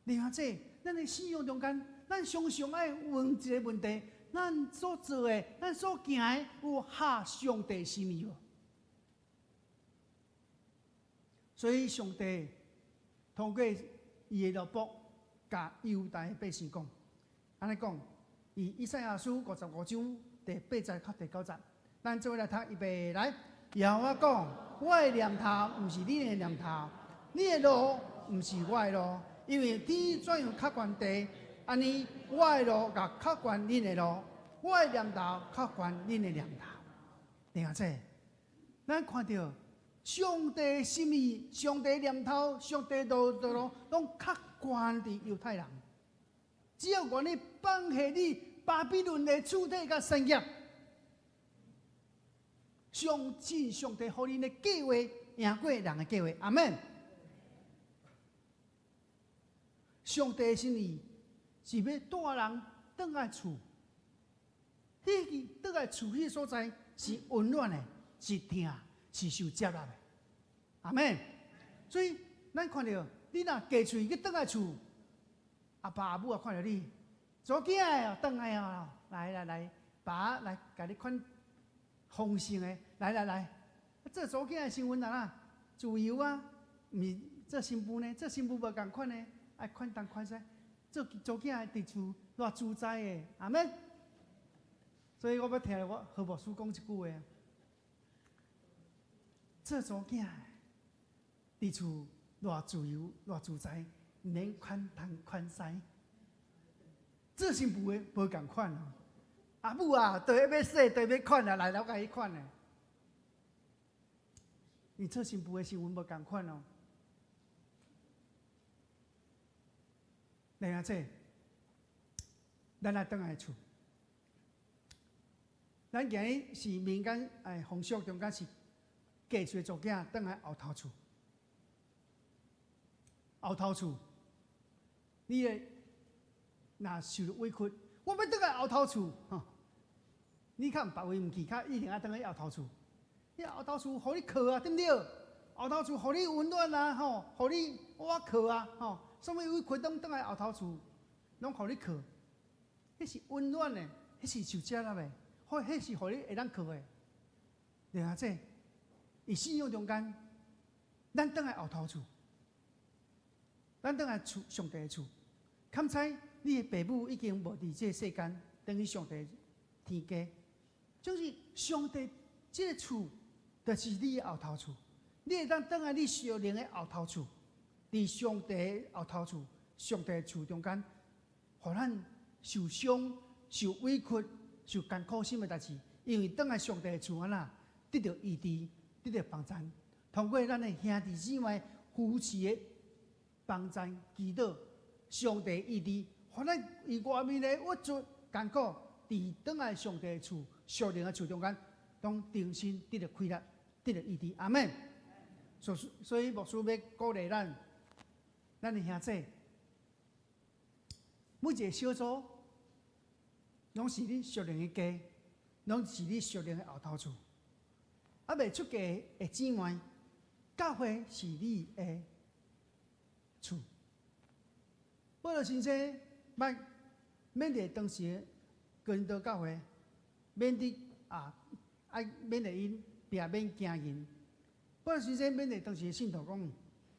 S3: 另外者，咱的信仰中間，咱常常愛問一個問題：咱所做的，咱所行的，有合上帝心意無？所以上帝通過伊的奴僕，共猶大百姓講，按呢講，以以賽亞書55章第八節到第九節，咱做伙來讀，預備來。耶和華講：我的念頭毋是恁的念頭，恁的路毋是我的路，因為天怎樣較懸地，按呢我的路也較懸恁的路，我的念頭較懸恁的念頭。聽下這，咱看著。上帝心意、上帝念頭、上帝道道路，攏較懸佇猶太人。只要願意放棄你巴比倫的厝體佮產業，相信上帝予恁的計劃贏過人的計劃。阿們。上帝的心意是欲帶人轉來厝，彼個轉來厝彼個所在是溫暖的，是疼。是受接納的，阿們。所以咱看著你若嫁出去轉來厝，阿爸阿母也看著你，查某囝的轉來哦，來來來，爸來共你款豐盛的，來來來，做查某囝的身份啊，自由啊，毋是做新婦呢，做新婦無仝款的，愛款東款西，做查某囝的佇厝偌自在的，阿們。所以我欲聽我何牧師講一句話。做查某囝佇厝偌自由偌自在，毋免款東款西。做新婦的無仝款哦。阿母啊，都欲洗，都欲款啊，來來我共你款的。伊做新婦的身份無仝款哦。來啊，這，咱來轉來厝。咱今日是民間哎風俗中間是。嫁出的查某囝轉來後頭厝，後頭厝，你的若受著委屈，我欲轉來後頭厝，吼，你較別位毋去，較一定愛轉來後頭厝。你後頭厝予你靠啊，對毋對？後頭厝予你溫暖啊，吼，予你倚靠啊，吼，啥物委屈攏轉來後頭厝，攏予你靠。彼是溫暖的，彼是受接納的，彼是予你會當靠的。對啊，這。佇信仰中間，咱轉來後頭厝，咱轉來厝上帝的厝，堪猜你的爸母已經無佇這個世間，轉去上帝天家。就是上帝這个厝，就是你的後頭厝。你會當轉來你屬靈的後頭厝，佇上帝的後頭厝、上帝的厝中間，予咱受傷、受委屈、受艱苦心的代誌，因為轉來上帝的厝按怎得著醫治，得著幫贊。通過咱的兄弟姊妹扶持的幫贊、祈禱，上帝醫治，予咱伊外面的鬱卒艱苦，佇轉來上帝的厝、屬靈的厝中間，當重新得著快樂，得著醫治。阿們。所以牧師欲鼓勵咱，咱的兄弟，每一个小組，攏是你屬靈的家，攏是你屬靈的後頭厝。猶未出嫁的姊妹，教會是你的厝。保羅先生捌勉勵當時哥林多教會，勉勵啊，愛勉勵𪜶，並免驚人。保羅先生勉勵當時的信徒講，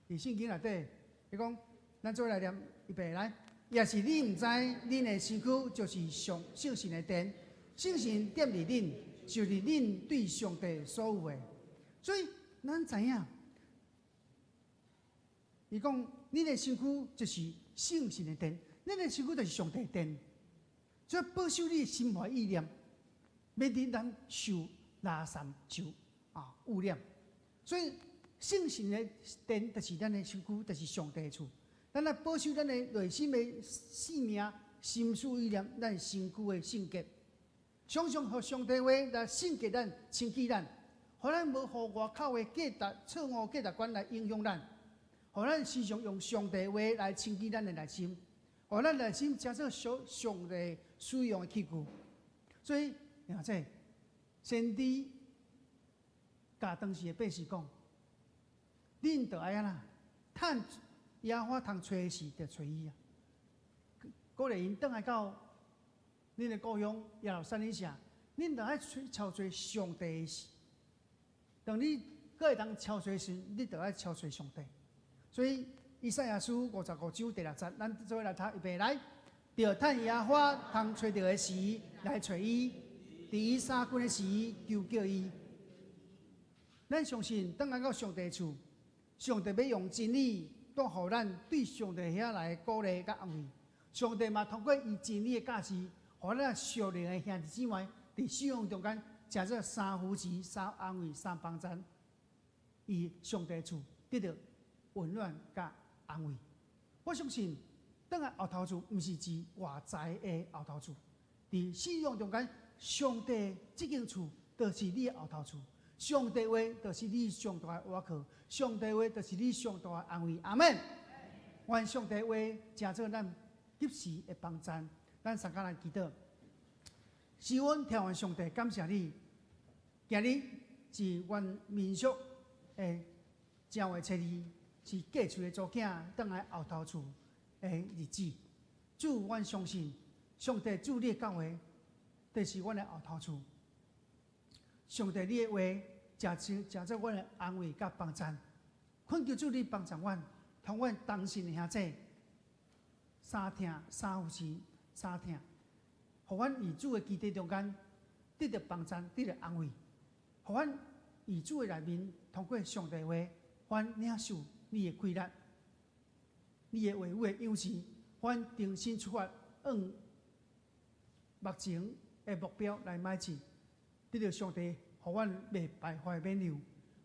S3: 佇聖經內底，伊講，咱做來念預備來，抑是你毋知，恁的身軀就是上聖神的殿，聖神踮佇恁，就是恁對上帝所有的。所以咱知影，伊講，恁的身軀就是聖神的殿，恁的身軀就是上帝的殿，所以保守你的心懷意念，免得咱受垃圾、受啊污染。所以聖神的殿就是咱的身軀，就是上帝的厝。咱來保守咱的內心的性命、心思意念，咱身軀的聖潔。常常予上帝話來聖潔咱、清潔咱，予咱無予外口的價值、錯誤價值觀來影響咱，予咱時常用上帝話來清潔咱的內心，予咱內心成做上上帝使用的器具。所以，兄弟，先知共當時的百姓講，恁著愛按怎，趁野花通揣時，著揣伊啊！鼓勵𪜶轉來到恁的故鄉耶路撒冷城，恁著愛揣揣上帝的時。當你閣會當敲揣時，你著愛敲揣上帝。所以，以賽亞書55章第六節，咱做伙來讀預備來，著趁野花通揣著的時來揣伊，佇伊三更的時求叫伊。咱相信，轉來到上帝厝，上帝欲用真理帶予咱對上帝遐來鼓勵佮安慰。上帝嘛通過伊真理的教示，予咱屬靈的兄弟姊妹佇信仰中間，成做三扶持、三安慰、三幫贊，佇上帝厝得著溫暖佮安慰。我相信，轉來後頭厝毋是指外在的後頭厝，佇信仰中間，上帝這間厝就是你的後頭厝。上帝話就是你上大的倚靠，上帝話就是你上大的安慰。阿們。願上帝話成做咱及時的幫贊，咱三個來祈禱。是阮天父上帝，感謝你，今日是阮民宿的正月初二，是嫁出的查某囝轉來後頭厝的日子。主，阮相信上帝主你的教會，就是阮的後頭厝。上帝，你的話誠誠做阮的安慰佮幫贊，懇求主你幫助阮，同阮同心的兄弟，三疼三扶持三疼，予阮佇主的基地中間得著幫贊，得著安慰，予阮佇主的內面通過上帝話，阮領受你的快樂，你的話語的養生，阮重新出發，往目前的目標來邁進。得著上帝，予阮袂敗壞勉勵，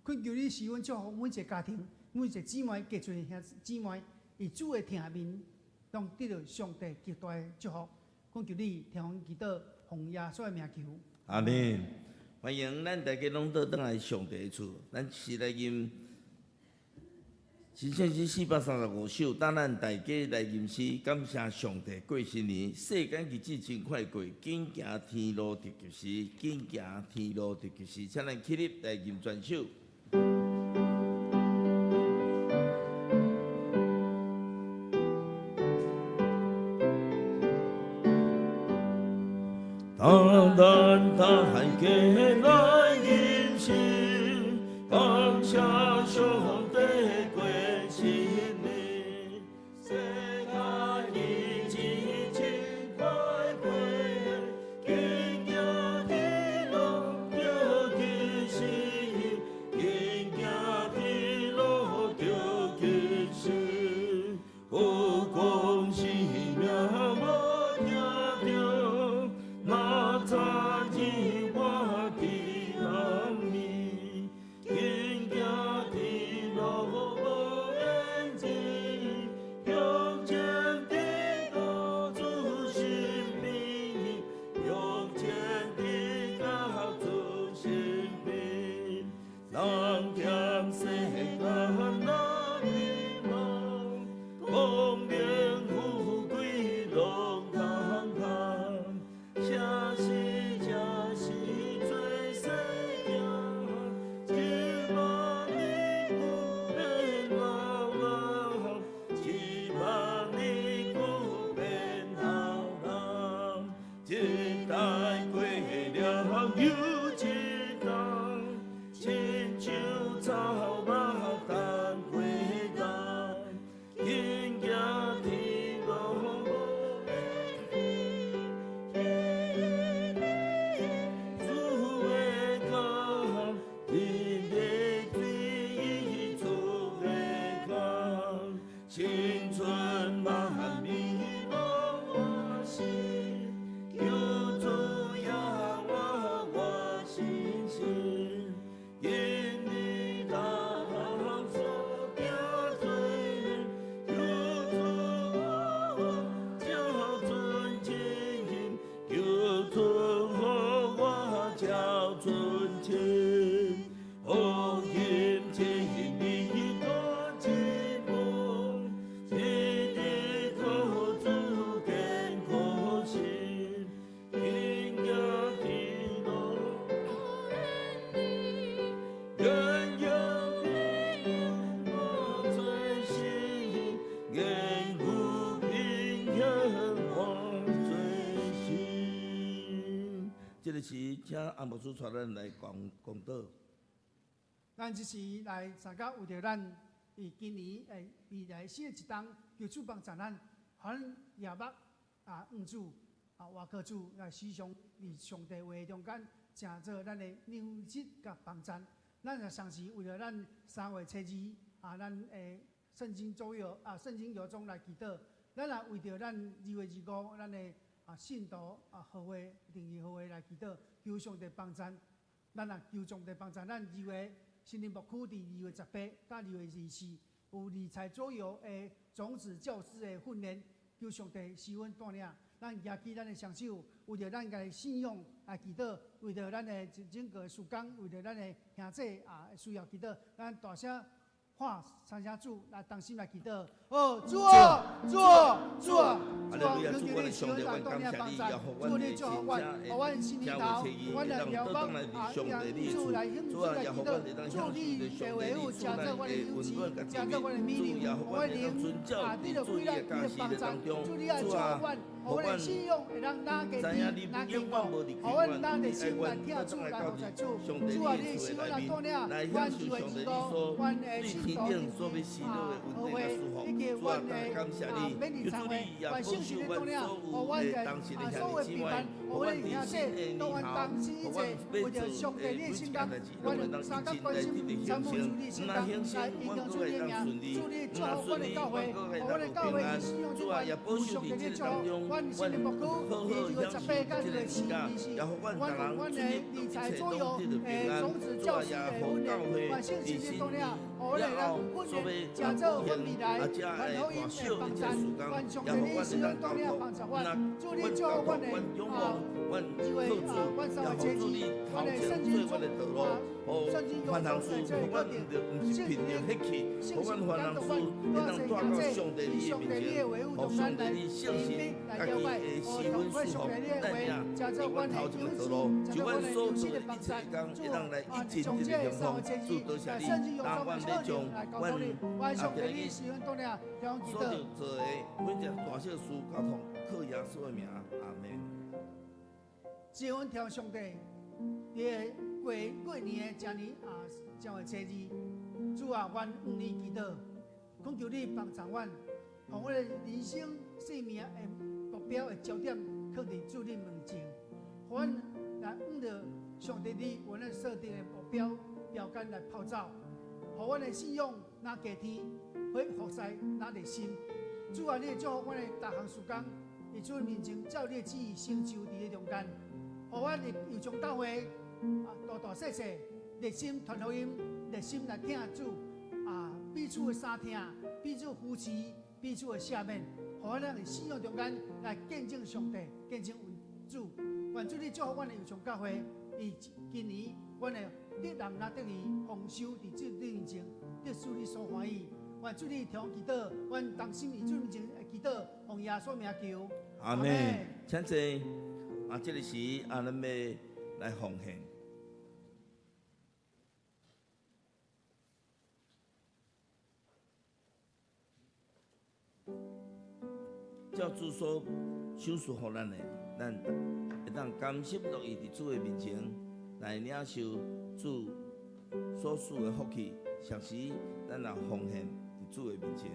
S3: 懇求你賜阮祝福每一个家庭，每一个姊妹，嫁出的兄姊妹，佇主的疼面，攏得著上帝極大的祝福。懇求你聽阮祈禱，奉耶穌的名求。
S1: 阿們，歡迎咱大家攏倒轉來上帝的厝，咱齊來吟新聖詩435首，等咱大家來吟詩，感謝上帝過新年，世間日子真快過，緊行天路得及時，緊行天路得及時，請咱起立來吟全首。當咱大家來吟詩，感謝上帝過新年，一代過了又一冬，親像草木冬過冬，緊行天路無主的工，日日水出的光，青春萬米無我心，求主耶和我信心，因你當所行做求主我交純情，求主我交純情，福音請你多進步，一直靠主堅固心，緊行天路。願有我最心，願有平安我最心。這个是請阿牧師帶咱來講講道。
S3: 咱這時來參加為著咱佇今年的未來新的一冬，求主幫助咱，予咱亞伯啊、黃主啊、外科主來時常佇上帝話中間，成做咱的糧食佮幫贊。咱也同時為著咱3月初2啊，咱的聖經左右啊，聖經遊蹤來祈禱。咱也為著咱2月25，咱的啊信徒啊合會定義合會來祈禱，求上帝幫贊。咱也求上帝幫贊。咱二月新林牧區佇2月18佮2月24有理財桌遊的種子教師的訓練，求上帝賜阮帶領。咱舉起咱的雙手，為著咱家己信仰來祈禱，為著咱的整個事工，為著咱的兄弟啊需要祈禱，咱大聲喊三聲主來同心來祈禱。哦，主啊，主啊，主啊，
S1: 哈利路亞，主，我的上帝，阮感謝你，也予阮的真正的聽會初二，會當倒轉來佇上帝你的厝，主啊，也予阮會當享受著上帝你厝內的溫暖佮甜蜜，主也予阮會當遵照佇主你的教示的當中，主啊，予阮知影你永遠無離開阮，你愛阮，倒轉來到佇上帝你的厝的內面，來享受上帝你所對天頂所欲施予的恩典佮祝福，主啊，感謝你，求主你也保守阮所有的當時的兄弟姊妹，予阮佇新的年頭，予阮欲做的每一件代誌，攏會當一盡來得著興盛，毋但興盛，阮閣會當順利，毋但順利，阮閣會當有平安。主啊，也保守佇這个當中，阮好好享受這个時間，也予阮逐人出入一切攏得著平安。主啊，也予教會佇新年了後所欲舉行啊，遮的大小的這個事工，也予阮會當交託，若阮交託，阮仰望，阮靠主，也予主你頭前做阮的道路，予凡人事，予阮毋是憑著血氣，予阮凡人事會當帶到上帝你的面前，予上帝你聖神家己的施恩祝福帶領佇阮頭前的道路，就阮所做的一切工，會當來一盡這個榮光。主多謝你，當阮欲將阮啊今日所著做的每一件大小事交託，靠耶穌的名，阿門。
S3: 只阮聽上帝，佇個過過年的正年啊，正月初二，主啊，阮向你祈禱，懇求你幫助阮，予我的人生生命的目標的焦點，囥佇主你門前，予阮來向著上帝你為咱設定的目標標桿來跑走，予阮的信仰若加添，予服侍若熱心。主啊，你會祝福阮的逐項事工，佇主面前照你的旨意成就佇咧中間，予阮的右將教會啊，大大細細熱心傳福音，熱心來疼主啊，彼此的相疼，彼此扶持，彼此的赦免，予阮佇信仰中間來見證上帝，見證主。願主你祝福阮的右將教會，佇今年阮的得人若得魚豐收，佇主你面前得主你所歡喜。願主你聽祈禱，阮同心佇主面前祈禱，奉耶穌名求。
S1: 阿門。請坐。啊，這个時啊，咱欲來奉獻。照主所賞賜予咱的，咱會當甘心樂意佇主的面前來領受主所賜的福氣，同時咱也奉獻佇主的面前。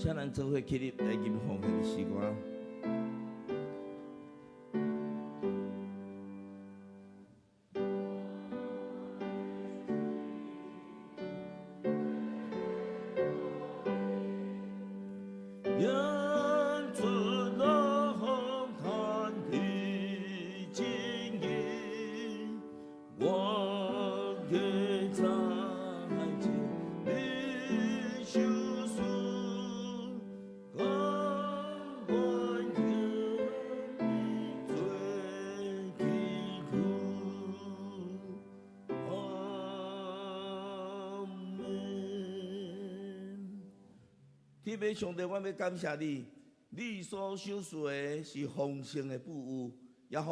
S1: 請咱做伙起立來吟奉獻的詩歌。愿主乐叹的经义，我给在这里修书，甘愿做基督。阿门。天父上帝，我欲感謝你，你所賞賜的是豐盛的富有，也予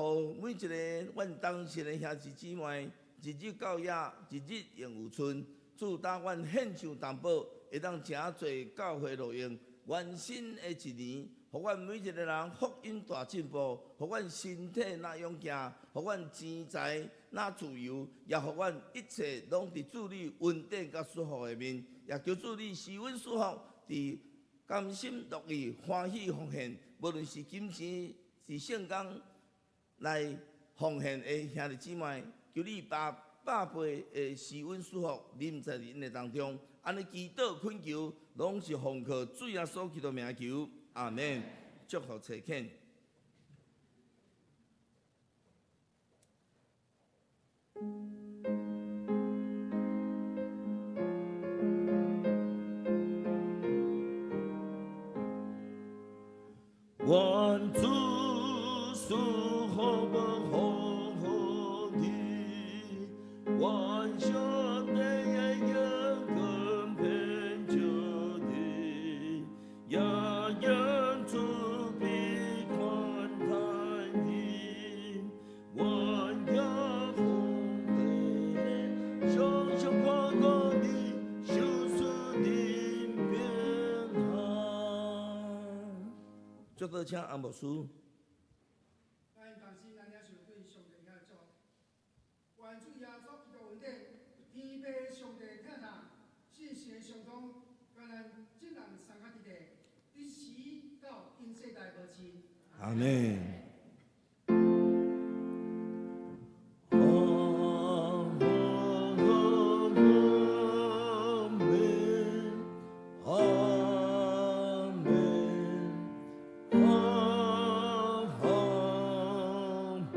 S1: 每一个阮同心的兄弟姊妹，一日到夜，日日仍有賰。主搭阮獻上擔保，會當誠濟教會路用。原新的一年，予阮每一個人福音大進步，予阮身體若勇健，予阮錢財若自由，也予阮一切攏佇主你恩典佮祝福的面，也求主你賜阮祝福，佇甘心樂意歡喜奉獻，無論是金錢、是聖工來奉獻的兄弟姊妹，求你把百倍的施恩祝福臨在𪜶的當中。按呢祈禱懇求，攏是奉靠主耶穌基督名求，阿門。祝福齊懇。願主賜福予你，願上帝的恩光遍照你，也願主必寬待你，願耶和華常常看顧你，賞賜恁平安。祝禱請安牧師。
S3: 咱同心來領受對上帝遐祝福，願主耶穌基督恩典，天父上帝疼痛，聖神相通，佮咱眾人相佮佇咧，直時到永世代無盡。
S1: 阿門。阿門，阿門，阿門。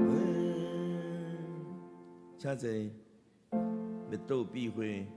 S1: 請坐，欲倒閉會。